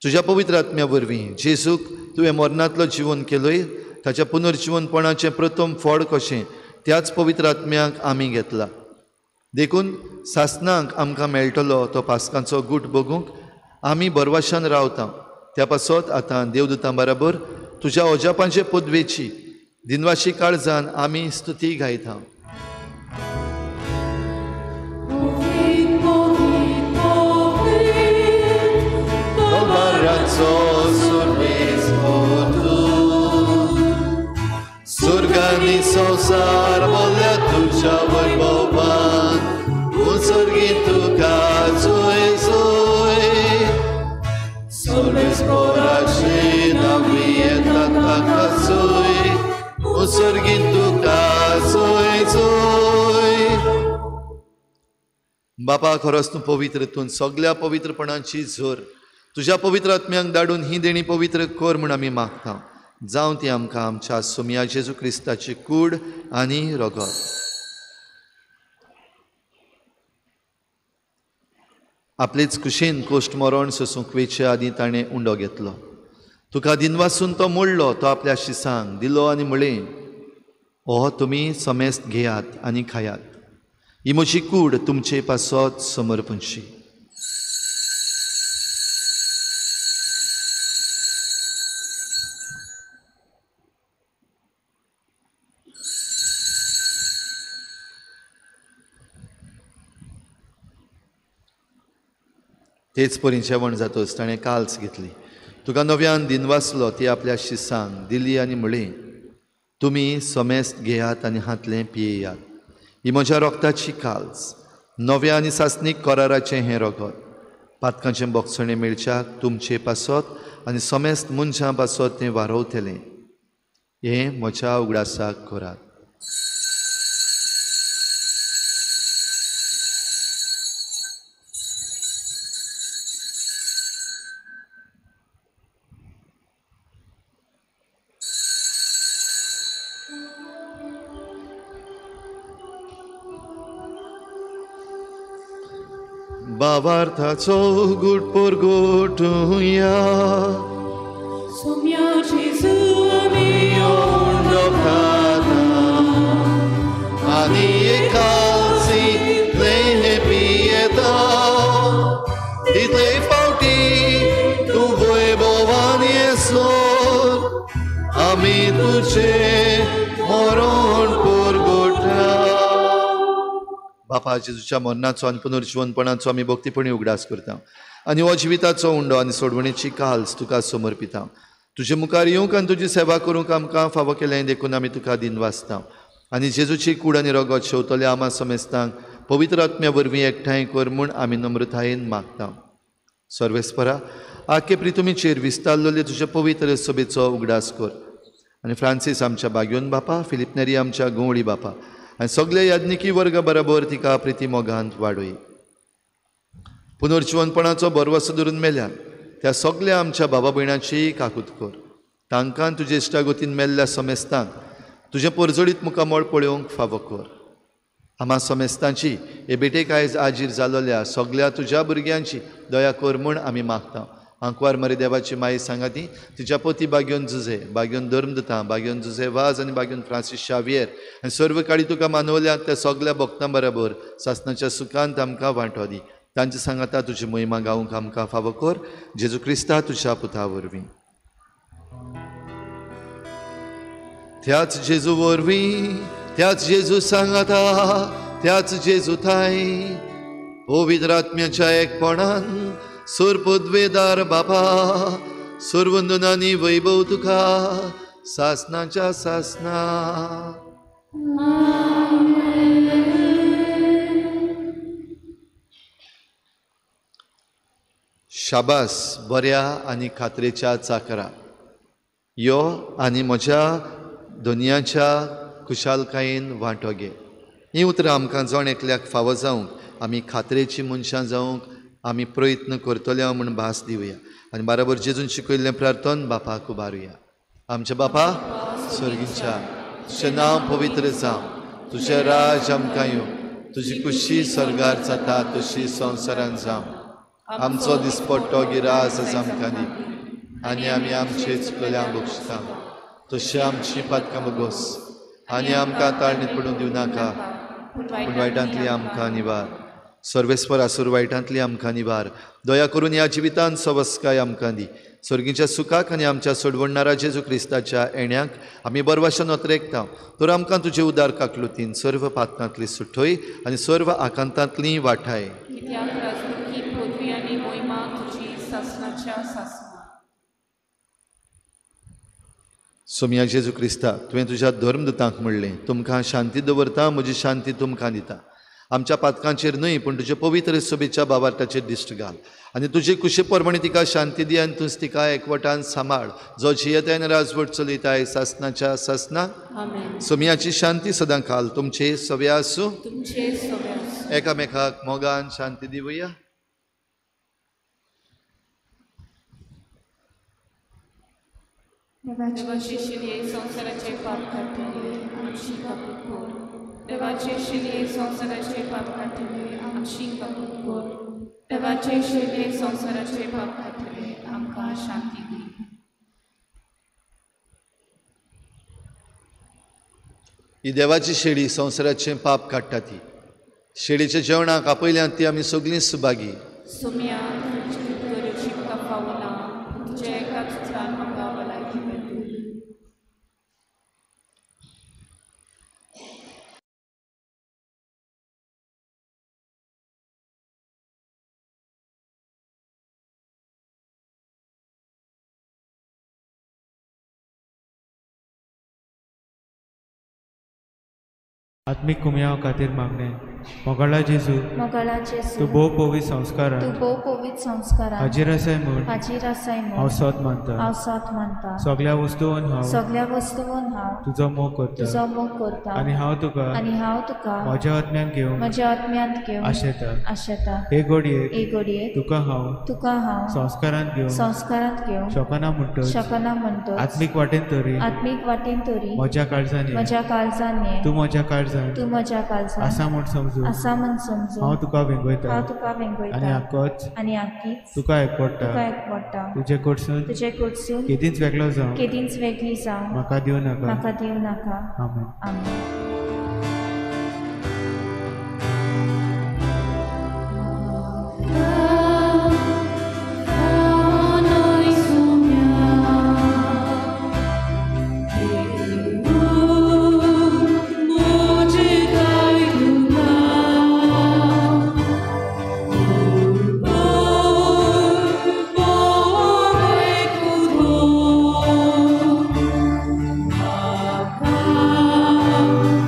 [SPEAKER 1] तुज्या पवित्र आत्म्या वरवीं जेजूक तुवें मरणांतलो जिवन केलोय, ताच्या पुनर्जिवनपणाचें प्रथम फळ कशें त्याच पवित्र आत्म्याक आमी घेतला। देखून सासणाक आमकां मेळटलो तो पास्कांचो गूट बगूंक आमी बरवाशान रावता। त्या पासत आतां देवदूतां बराबर तुज्या अजापांचे पदवेची दिनवाशी काळजान आमी स्तुती गायता। सुर्गानी संवसार बोल्ल्या तुज्या वैभवान, उत्सर्गी तुका जोय जोय। सर्वेस्पोराचे नांवी येता ताका जोय, उत्सर्गी तुका जोय जोय। बापा, खरोच तूं पवित्र, तूं सगल्या पवित्रपणाची झर। तुज्या पवित्र आत्म्यांक धाडून ही देणी पवित्र कर म्हूण आमी मागता। जावं ती आमकां आमच्या सोमया जेजू क्रिस्ताची कूड आनी रगत। आपलेच कुशीन कोश्ट मरण सोसूंक वेचे आदीं ताणें उंडो घेतलो। तुका दिनवासून तो मोडलो, तो आपल्या शिसांक दिलो आनी म्हळें, हो तुमी समेस्त घेयात आनी खायात, ही म्हजी कूड तुमचे पासत समर्पणशी। तेच परी जेवण जातच ताणें काल्स घेतली, तुका नव्यान दिनवासलो, ती आपल्या शिसांक दिली आनी म्हळें, तुमी समेस्त घेयात आनी हातलें पियेयात, ही म्हज्या रोगताची काल्स, नव्या आनी सासणीक कराराचें हें रगत, पातकांचें बोगसणें मेळच्याक तुमचे पासत आनी समेस्त मनशां पासत तें वारवतलें। हें म्हज्या उगडासाक करात। भावार्थाचो गुट परगटुया,
[SPEAKER 6] सोम्या जेजू आमी
[SPEAKER 1] उंडो खाता आनी एकासितलें हें पियेता, तितले फावटी तूं वैभवान येसर आमी तुजें मरण परगटा। बापा, जेजूच्या मरणाचो आनी पुनर्जिवनपणाचो आमी भक्तीपणी उगडास करता आनी हो जिविताचो उंडो आनी सोडवणेची काल्स तुका समर्पिता। तुजे मुखार येवंक आनी तुजी सेवा करूंक आमकां फावो केलें देखून आमी तुका दिनवासता आनी जेजूची कूड आनी रगत शेवतल्या आमा समेस्तांक पवित्र आत्म्या वरवीं एकठांय कर म्हूण आमी नम्रतायेन मागता। सर्वेस्परा, आखे प्रितुमीचेर विस्तारलेले तुज्या पवित्र सभेचो उगडास कर आनी फ्रांसीस आमच्या बाग्योन बापा, फिलिप नेरी आमच्या गवळी बापा आनी सगळे याज्ञिकी वर्गा बराबर तिका प्रिती मोगांत वाडय। पुनर्जिवनपणाचो भरवसो धरून मेल्यान त्या सगळ्या आमच्या बाबा भयणाची काकूत कर, तांकां तुजे इश्टागतीन मेल्ल्या समेस्तांक तुजें परजळीत मुखामळ पळोवंक फावो कर। आमा समेस्तांची हे भेटेक आयज आजीर जालोल्या सगळ्या तुज्या भुरग्यांची दया कर म्हूण आमी मागता आंकवार मरे देवाची माई सांगाती तिच्या पोती बाग्योन जुझे, बाग्योन धर्मदुतां, बाग्योन जुझे वाज आनी बाग्योन फ्रांसीस शावियर आनी सर्व काळी तुका मानवल्या त्या सगल्या भक्तां बराबर सासनाच्या सुखांत आमकां वांटो दी. तांचे सांगाता तुजी महिमा गावंक आमकां फावो कर, जेजू क्रिस्ता तुज्या पुता वरवीं. त्याच जेजू वरवीं, त्याच जेजू सांगाता, त्याच जेजू थांय पवित्र आत्म्याच्या एकपणान सोर पदवेदार बापा सोरवंदनानी वैभव तुका सासनाच्या सासना. शाबास बऱ्या आनी खात्रेच्या चाकरा, यो आनी म्हज्या दुनियाच्या खुशालकायेन वांटो घे. हीं उतरां आमकां जण एकल्याक फावो जावंक, आमी खात्रेची मनशां जावंक आमी प्रयत्न करतले म्हूण भास दिवया आनी बराबर जेजून शिकयल्लें प्रार्थन बापाक उबारुया. आमच्या बापा स्वर्गीच्या, तुजें नांव पवित्र जावं, तुजें राज आमकां येवं, तुजी खुशी स्वर्गार जाता तशी संवसारान जावं. आमचो दिसपट्टो गिरास आज आमकां दी आनी आमी आमचे चुकल्यांक बक्षता तशें आमची पातकां बगोस आनी आमकां ताळणीत पडून दिवं नाका, पूण वायटांतली आमकां निवार. सर्वेस्पर आसूर वायटांतली आमकां निवार. दया करून ह्या जिवितान सवस्काय आमकां दी. स्वर्गीच्या सुखाक आनी आमच्या सोडवणणारा जेजू क्रिस्ताच्या येण्याक आमी बरवाशन अत्रेकता. तर आमकां तुजे उदार काकलुतीन सर्व पातकांतली सुठय आनी सर्व आकांतांतली वाठाय. सोमया जेजू क्रिस्ता, तुवें तुज्या धर्मदुतांक म्हणलें, तुमकां शांती दवरता, म्हजी शांती तुमकां दिता. आमच्या पातकांचेर न्हय पूण तुजे पवित्र सभेच्या बाबार्थाचेर दिश्ट घाल आनी तुजे कुशे प्रमाणे तिका शांती दी आनी तूंच तिका एकवटान सांबाळ, जो जियेताय आनी राजवट चलयताय सासनाच्या सासना. सोमयाची शांती सदां काल तुमचे सव्या आसूं. एकामेकाक मोगान शांती दिवया.
[SPEAKER 6] देवाचे शिलये संवसाराचे पाप काडटले आमची काकूट कर. देवाचे शिलये संवसाराचे पाप काडटले आमची काकूट कर. देवाचे शिलये संवसाराचे पाप काडटले आमकां शांती दी.
[SPEAKER 1] ही देवाची शेळी संवसाराचें पाप काडटा. ती शेळीच्या जेवणाक आपयल्यात ती आमी सगळीं सुभागी.
[SPEAKER 6] सोम्या
[SPEAKER 9] आत्मीक कुमयाव खातीर मागणें. मोगाळा जेजू, तूं भोव पवित्र संस्कारान हाजीर आसाय म्हूण हांव सोत मानता. सगल्या वस्तून हांव तुजो मोग करता आनी हांव तुका म्हज्या आत्म्यान घेवंक आशेता. हे घडयेक तुका हांव संस्कारांत घेवंक शकना म्हणटच आत्मीक वाटेन तरी म्हज्या काळजान ये, तूं म्हज्या काळजान आसा म्हूण समजून हांव तुका वेंगयता आनी आक्कीच तुका एकवटा. तुजे कडसून केदींच वेगळो जावं म्हाका दिवं नाका. आमेन.
[SPEAKER 6] Oh,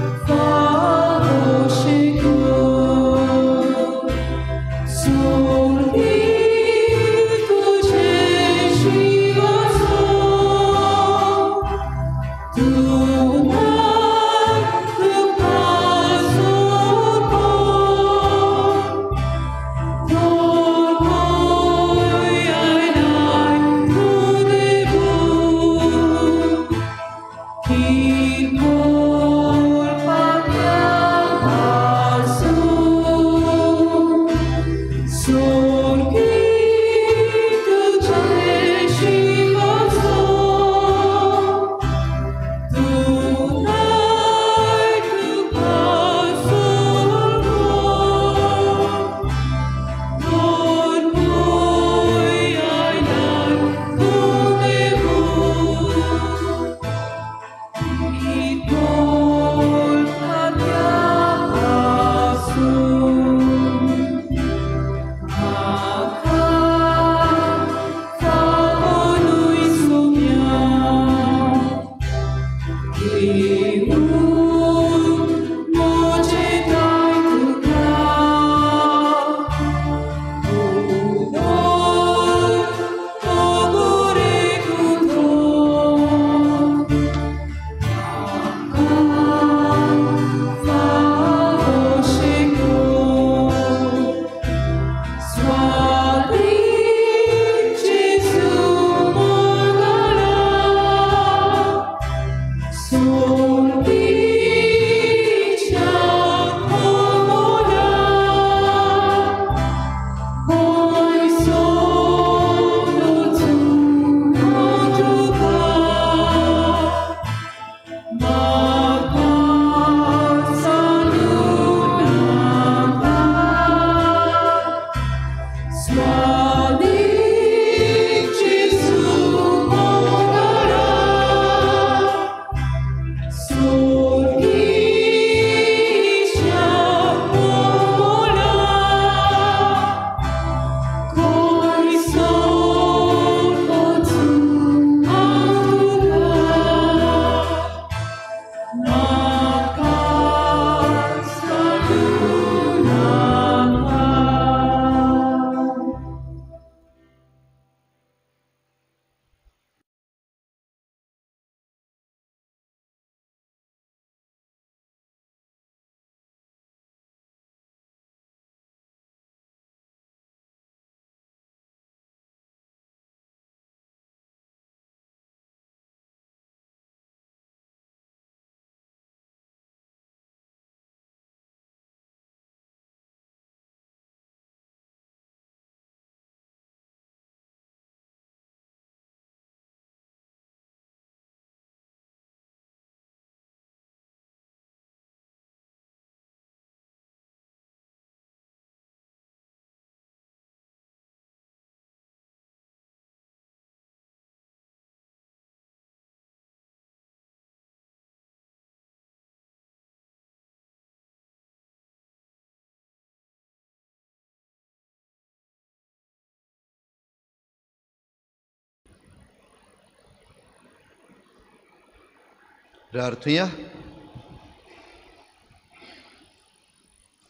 [SPEAKER 1] प्रार्थुया.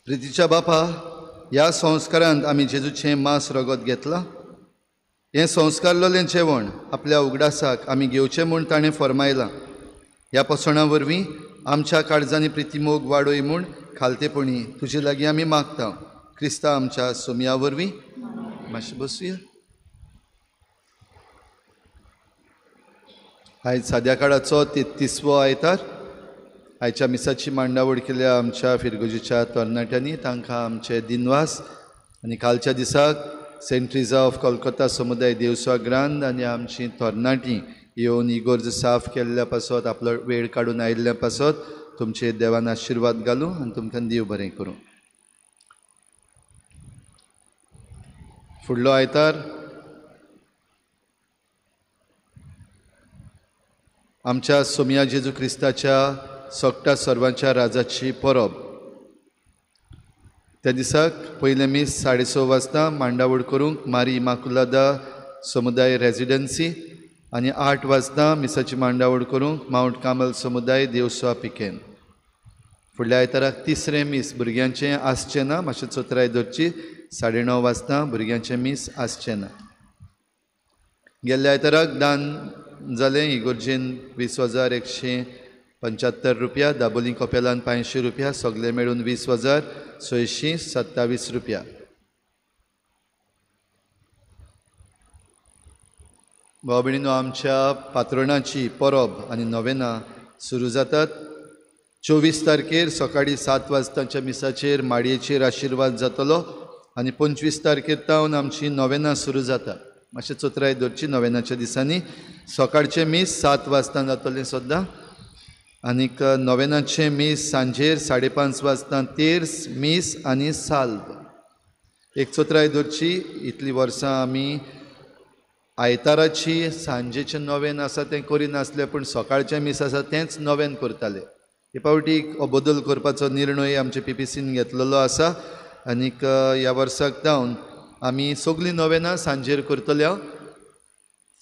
[SPEAKER 1] प्रितीच्या बापा, ह्या संस्कारांत आमी जेजूचें मांस रगत घेतलां. हें संस्कारलेलें जेवण आपल्या उगडासाक आमी घेवचें म्हूण ताणें फर्मायलां. ह्या पसणा वरवीं आमच्या काळजांनी प्रितीमोग वाडोय म्हूण खालतेपणी तुजे लागीं आमी मागता, क्रिस्ता आमच्या सोमया वरवीं. मातशें बसुया. आयज साद्या काळाचो 33वो आयतार. आयच्या मिसाची मांडावळ केल्या आमच्या फिरगोजीच्या तरणाट्यांनी, तांकां आमचे दिनवास. आनी कालच्या दिसाक सेंट ट्रिजा ऑफ कोलकाता समुदाय देवस्वा ग्रांद आनी आमची तरणाटीं येवन इगोर्ज साफ केल्ल्या पासत, आपलो वेळ काडून आयिल्ल्या पासत तुमचे देवान आशिर्वाद घालूं आनी तुमकां देव बरें करूं. फुडलो आयतार आमच्या सोमया जेजू क्रिस्ताच्या सगटा सर्वांच्या राजाची परब. त्या दिसाक पयलें मीस 6:30 वाजता मांडावळ करूंक मारी इमाकुलादा समुदाय रेजिडन्सी आनी 8 वाजता मिसाची मांडावळ करूंक मावंट कामल समुदाय देवस्वा पिकेन. फुडल्या आयताराक तिसरें मीस भुरग्यांचें आसचें ना, मातशें चोत्राय धरची. 9:30 वाजता भुरग्यांचें मीस आसचें ना. गेल्ल्या आयताराक दान जालें इगोर्जेन 20,175 रुपया, दाबोली कपेलान 500 रुपया, सगळे मेळून 20,627 रुपया. भाव भयणीनो, आमच्या पात्रणाची परब आनी नोवेनां सुरू जातात. 24 तारखेर सकाळीं 7 वाजताच्या मिसाचेर माडयेचेर आशिर्वाद जातलो आनी 25 तारखेर तावन आमची नोवेनां सुरू जाता. मातशें चोत्राय धरची. नोवेनाच्या दिसांनी सकाळचें मीस 7 वाजता जातलें सद्दां आनीक नोवेनाचें मीस सांजेर 5:30 वाजता, तेर्स मीस आनी साल्व. एक चोत्राय धरची. इतलीं वर्सां आमी आयताराची सांजेचें नोवेन आसा तें करिनासलें, पूण सकाळचें मीस आसा तेंच नोवेन करताले. हे फावटी हो बदल करपाचो निर्णय आमचे पीपीसीन घेतलेलो आसा आनीक ह्या वर्साक जावन आमी सगळीं नोवेनां सांजेर करतले.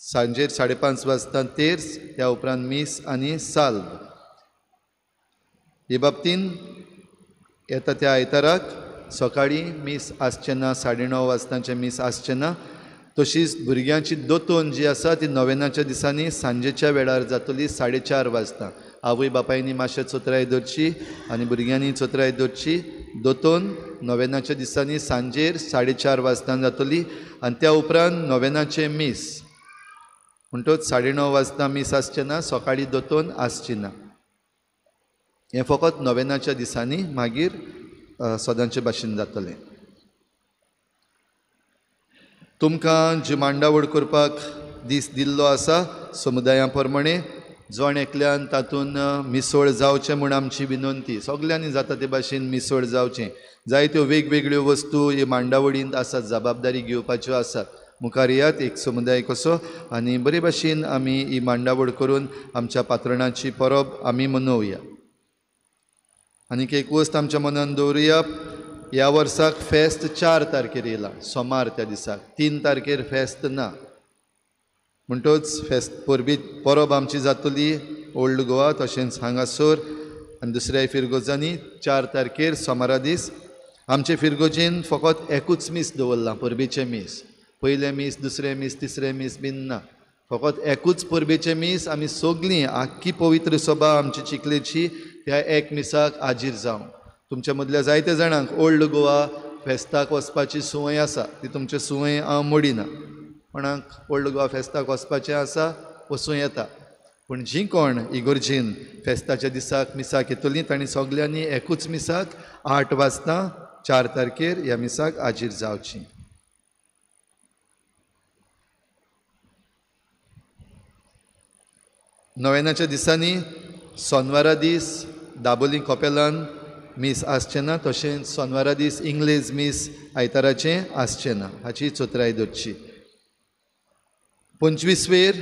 [SPEAKER 1] सांजेर 5:30 वाजता तेर्स, त्या उपरांत मीस आनी साल्व. हे बाबतीन येता त्या आयताराक सकाळीं मीस आसचें ना, 9:30 वाजताचें मीस आसचें ना. तशीच भुरग्यांची दोतोन जी आसा ती नोवेनाच्या दिसांनी सांजेच्या वेळार जातली 4:30 वाजता. आवय बापायनी मातशें चोत्राय धरची आनी भुरग्यांनी चोत्राय धरची. दोतोन नोवेनाच्या दिसांनी सांजेर 4:30 वाजता जातली आनी त्या उपरांत नोवेनाचें मीस. म्हणटच 9:30 वाजता मीस आसचें ना, सकाळीं दोतोन आसची ना. हें फकत नोवेनाच्या दिसांनी, मागीर सदांचे भाशेन जातलें. तुमकां जी मांडावळ करपाक दीस दिल्लो आसा समुदाया प्रमाणे जण एकल्यान तातूंत मिसळ जावचें म्हूण आमची विनंती. सगल्यांनी जाता ते भाशेन मिसळ जावचें. जायत्यो वेगवेगळ्यो वस्तू हे मांडावळींत आसात, जबाबदारी घेवपाच्यो आसात. मुखार येयात एक समुदाय कसो आनी बरे भाशेन आमी ही मांडावळ करून आमच्या पात्रणाची परब आमी मनोवया. आनीक एक वस्त आमच्या मनान दवरुया. ह्या वर्साक फेस्त 4 तारखेर येयला, सोमार. त्या दिसाक 3 तारखेर फेस्त ना, म्हणटच फेस्त परबी परब आमची जातली ओल्ड गोवा तशेंच हांगासर आनी दुसऱ्या फिरगोजांनी 4 तारखेर सोमारा दीस. आमचे फिरगोजेन फकत एकूच मीस दवरलां, परबेचें मीस. पयलें मीस, दुसरें मीस, तिसरें मीस बीन ना, फकत एकूच परबेचें मीस. आमी सगळीं आख्खी पवित्र सभा आमची चिखलेची त्या एक मिसाक हाजीर जावं. तुमच्या मदल्या जायत्या जाणांक ओल्ड गोवा फेस्ताक वचपाची संवय आसा, ती तुमची संवय हांव मोडिना. कोणाक ओल्ड गोवा फेस्ताक वचपाचें आसा वचूं येता, पूण जीं कोण इगोर्जीन फेस्ताच्या दिसाक मिसाक येतलीं तांणी सगल्यांनी एकूच मिसाक 8 वाजता 4 तारखेर ह्या मिसाक हाजीर जावची. नोवेनाच्या दिसांनी सोनवारा दीस दाबोली कपेलान मीस आसचें ना, तशेंच सोनवारा दीस इंग्लेज मीस आयताराचें आसचें ना, हाची चोत्राय धरची. 25वेर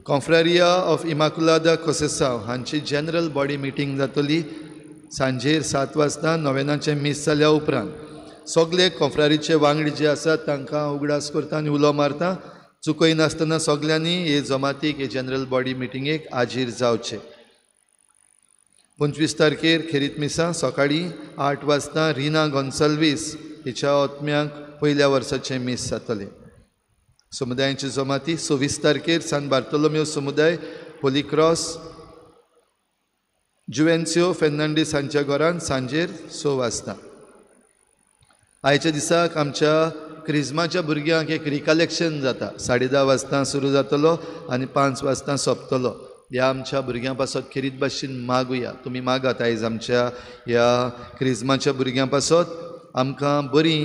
[SPEAKER 1] कॉन्फ्रारिया ऑफ इमाकुलादा कोसेसांव हांची जनरल बॉडी मिटींग जातली सांजेर 7 वाजता नोवेनाचें मीस जाल्या उपरांत. सगळे कॉन्फ्रारीचे वांगडी जे आसात तांकां उगडास करता आनी उलो मारता, चुकयनासतना सगल्यांनी हे जमातीक, हे जनरल बॉडी मिटिंगेक हाजीर जावचें. 25 तारखेर खेरीत मिसां सकाळीं 8 वाजता रिना गोन्साल्वीस हिच्या आत्म्याक पयल्या वर्साचें मीस जातलें. समुदायांची जमाती 26 तारखेर सान बार्तोलोमेव समुदाय होली क्रॉस जुवेन्सियो फेर्नांडीस हांच्या घरान सांजेर 6 वाजता. आयच्या दिसाक आमच्या क्रिज्माच्या भुरग्यांक एक रिकलेक्शन जाता. 10:30 वाजता सुरू जातलो आनी 5 वाजता सोंपतलो. ह्या आमच्या भुरग्यां पासत खेरीत भाशेन मागुया. तुमी मागात आयज आमच्या ह्या क्रिज्माच्या भुरग्यां पासत आमकां बरी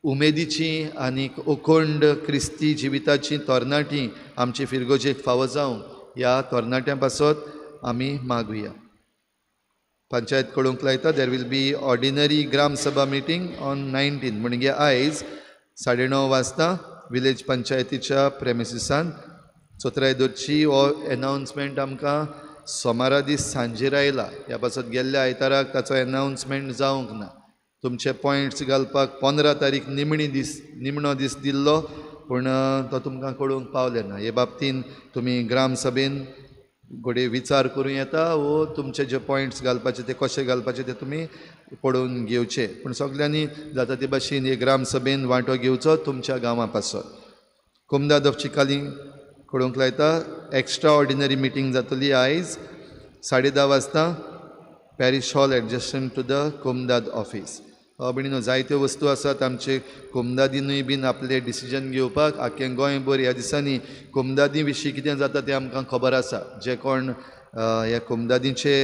[SPEAKER 1] उमेदीची आनी अखंड क्रिस्ती जिविताची तरणाटी आमचे फिरगोजेक फावो जावंक ह्या तरणाट्यां पासत आमी मागुया. पंचायत कळोवंक लायता there will be ordinary Gram Sabha meeting on 19 म्हणजे आयज 9:30 वाजता विलेज पंचायतीच्या प्रेमिसिसान चोत्राय दवरची. हो एनावन्समेंट आमकां सोमारा दीस सांजेर आयला. ह्या पासत गेल्ल्या आयताराक ताचो एनावन्समेंट जावंक ना. तुमचे पॉयंट्स घालपाक 15 तारीख निमणो दीस दिल्लो पूण तो तुमकां कळोवंक पावलें ना. हे बाबतीन तुमी ग्रामसभेन घडये विचार करूं येता वो तुमचे जे पॉयंट्स घालपाचे ते कशे घालपाचे ते तुमी पळोवन घेवचे. पूण सगल्यांनी जाता ते भाशेन हे ग्रामसभेन वांटो घेवचो तुमच्या गांवां पासत. कोमदाद ऑफ चिकाली कळोवंक लायता एक्स्ट्रा ऑर्डिनरी मिटींग जातली आयज 10:30 वाजता parish hall adjacent to the Comunidade office. भयणीनो जायत्यो वस्तू आसात आमचे कोमदादीनूय बीन आपले डिसिजन घेवपाक. आख्खें गोंयभर ह्या दिसांनी कोमदादी विशीं कितें जाता तें आमकां खबर आसा. जे कोण ह्या कोमदादीचे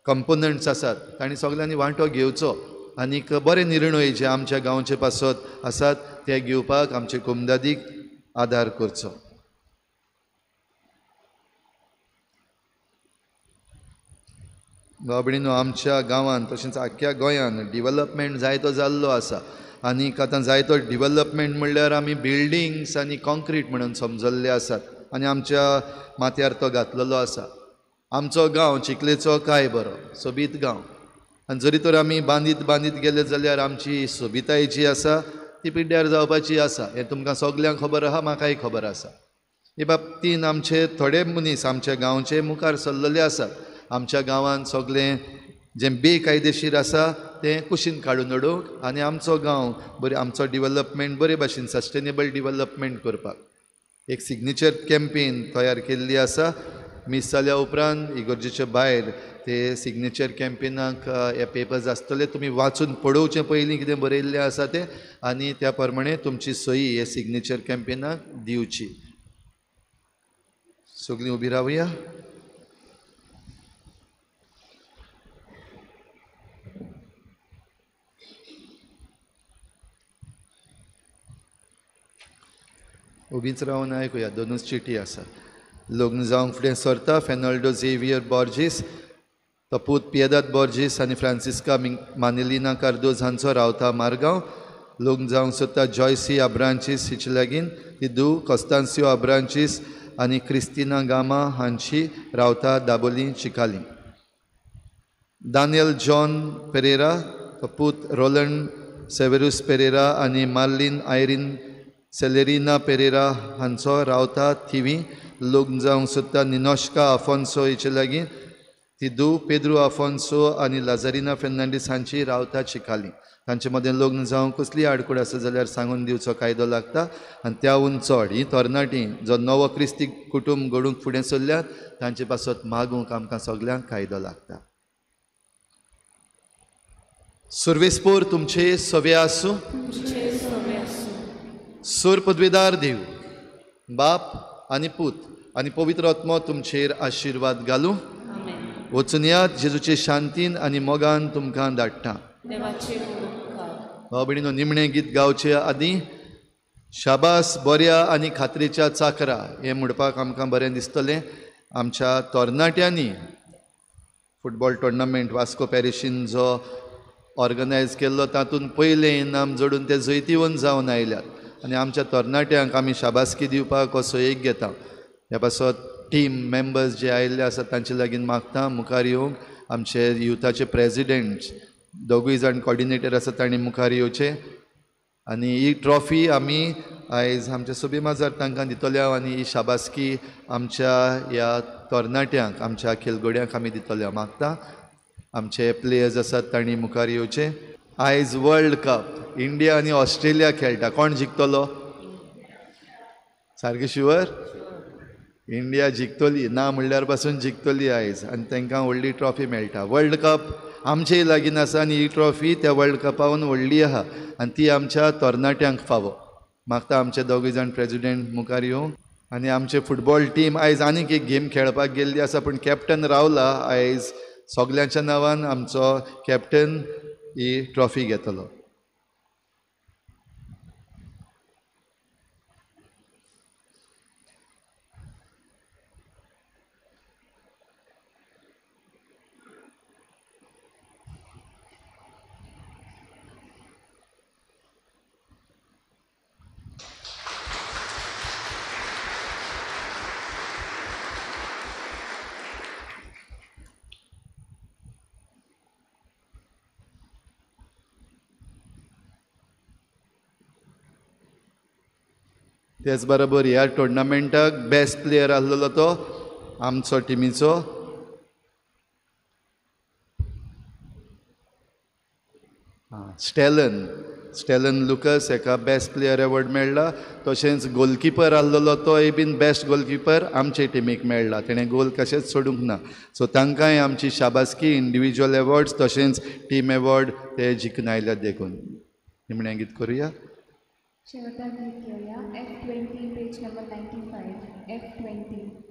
[SPEAKER 1] कंपोनंट्स आसात तांणी सगल्यांनी वांटो घेवचो आनीक बरे निर्णय जे आमच्या गांवचे पासत आसात ते घेवपाक आमचे कोमदादीक आदार करचो. भाव भयणीनो आमच्या गांवांत तशेंच आख्ख्या गोंयांत डिवलपमेंट जायतो जाल्लो आसा आनीक आतां जायतो डिवलपमेंट म्हणल्यार आमी बिल्डींग्स आनी कॉन्क्रीट म्हणून समजल्ले आसात आनी आमच्या माथ्यार तो घातलेलो आसा. आमचो गांव चिखलेचो काय बरो सोबीत गांव आनी जरी तर आमी बांदीत बांदीत गेले जाल्यार आमची सोबिताय जी आसा ती पिड्ड्यार जावपाची आसा. हें तुमकां सगल्यांक खबर आहा, म्हाकाय खबर आसा. हे बाबतीन आमचे थोडे मनीस आमच्या गांवचे मुखार सरलेले आसात. आमच्या गांवांत सगळें जें बेकायदेशीर आसा तें कुशीन काडून उडोवंक आनी आमचो गांव बरें आमचो डिवलपमेंट बरे भाशेन सस्टेनेबल डिवलपमेंट करपाक एक सिग्नेचर कॅम्पेन तयार केल्ली आसा. मीस जाल्या उपरांत इगर्जेच्या भायर ते सिग्नेचर कॅम्पेनाक हे पेपर्स आसतले, तुमी वाचून पळोवचें पयलीं कितें बरयल्लें आसा तें आनी त्या प्रमाणे तुमची सही हे सिग्नेचर कॅम्पेनाक दिवची. सगळीं उबी रावया. उबीच रावन आयकुया. दोनूच चिटी आसा. लग्न जावंक फुडें सरता फेर्नाल्डो झेवियर बॉर्जीस, तपूत पियेदाद बॉर्जीस आनी फ्रांसिस्का मानेलिना कार्दोज हांचो रावता मारगांव. लग्न जावंक सोदता जॉयसी अब्रांचीस हिचे लागीं ती धूव कॉस्तांसियो अब्रांचीस आनी क्रिस्तिना गामा हांची रावता दाबोली चिकाली. दानियल जॉन पेरेरा, तपूत रोलंड सेवेरूस पेरेरा आनी मार्लिन आयरीन सेलेरिना पेरेरा हांचो रावता थिवी. लग्न जावंक सोदता निनोश्का आफोन्सो हिचे लागीं ती धूव पेद्रू आफोन्सो आनी लाजारिना फेर्नांडीस हांची रावता चिकाली. तांचे मदें लग्न जावंक कसली आडखळ आसा जाल्यार सांगून दिवचो कायदो लागता आनी त्याहून चड ही तरणाटी जो नवो क्रिस्ती कुटूंब घडूंक फुडें सरल्यात तांचे पासत मागूंक आमकां सगल्यांक कायदो लागता. सुर्वेस्पोर तुमचे सवे आसूं. सूर पदवेदार देव बाप आनी पूत आनी पवित्र आत्मो तुमचेर आशिर्वाद घालूं. वचून यात जेजूचे शांतीन आनी मोगान तुमकां धाडटा. भाव भयणीनो निमणें गीत गावचे आदीं शाबास बऱ्या आनी खात्रेच्या चाकरा हें म्हणपाक आमकां बरें दिसतलें. आमच्या तरणाट्यांनी फुटबॉल टुर्नामेंट वास्को पॅरिशीन जो ऑर्गनायज केल्लो तातूंत पयलें इनाम जोडून ते जैतिवंत जावन आयल्यात आनी आमच्या तरणाट्यांक आमी शाबासकी दिवपाक असो एक घेता. ह्या पासत टीम मेंबर्स जे आयिल्ले आसात तांचे लागीं मागता मुखार येवंक. आमचे युथाचे प्रेजिडेंट दोगूय जाण कॉर्डिनेटर आसात तांणी मुखार येवचे. आनी ही ट्रॉफी आमी आयज आमच्या सोबी माजार तांकां दितले आनी ही शाबासकी आमच्या ह्या तरणाट्यांक, आमच्या खेळगड्यांक आमी दितले. मागता आमचे प्लेयर्स आसात तांणी मुखार येवचे. आयज वर्ल्ड कप इंडिया आनी ऑस्ट्रेलिया खेळटा, कोण जिखतलो? सारकें शुवर इंडिया जिखतली, ना म्हणल्यार पासून जिखतली आयज आनी तांकां व्हडली ट्रॉफी मेळटा. वर्ल्ड कप आमचेय लागीं आसा आनी ही ट्रॉफी त्या वर्ल्ड कपावन व्हडली आहा आनी ती आमच्या तरणाट्यांक फावो. मागता आमचे दोगूय जाण प्रेजिडेंट मुखार येवं. आनी आमचे फुटबॉल टीम आयज आनीक एक गेम खेळपाक गेल्ली आसा, पूण कॅप्टन रावला. आयज सगल्यांच्या नांवान आमचो कॅप्टन ही ट्रॉफी घेतलो. तेच बरोबर ह्या टुर्नामेंटाक बेस्ट प्लेयर आसलेलो तो आमचो टिमीचो स्टेलन लुकस हेका बेस्ट प्लेयर एवॉर्ड मेळ्ळा. तशेंच गोलकिपर आसलेलो तोय बीन बेस्ट गोलकिपर आमचे टिमीक मेळ्ळा, तेणें गोल कशेंच सोडूंक ना. सो तांकांय आमची शाबासकी, इंडिविज्युअल एवॉर्ड्स तशेंच टीम एवॉर्ड ते जिखून आयल्यात देखून. निमणें गीत करुया.
[SPEAKER 6] शेवटाक गीत घेवया F20 page number 95 F20.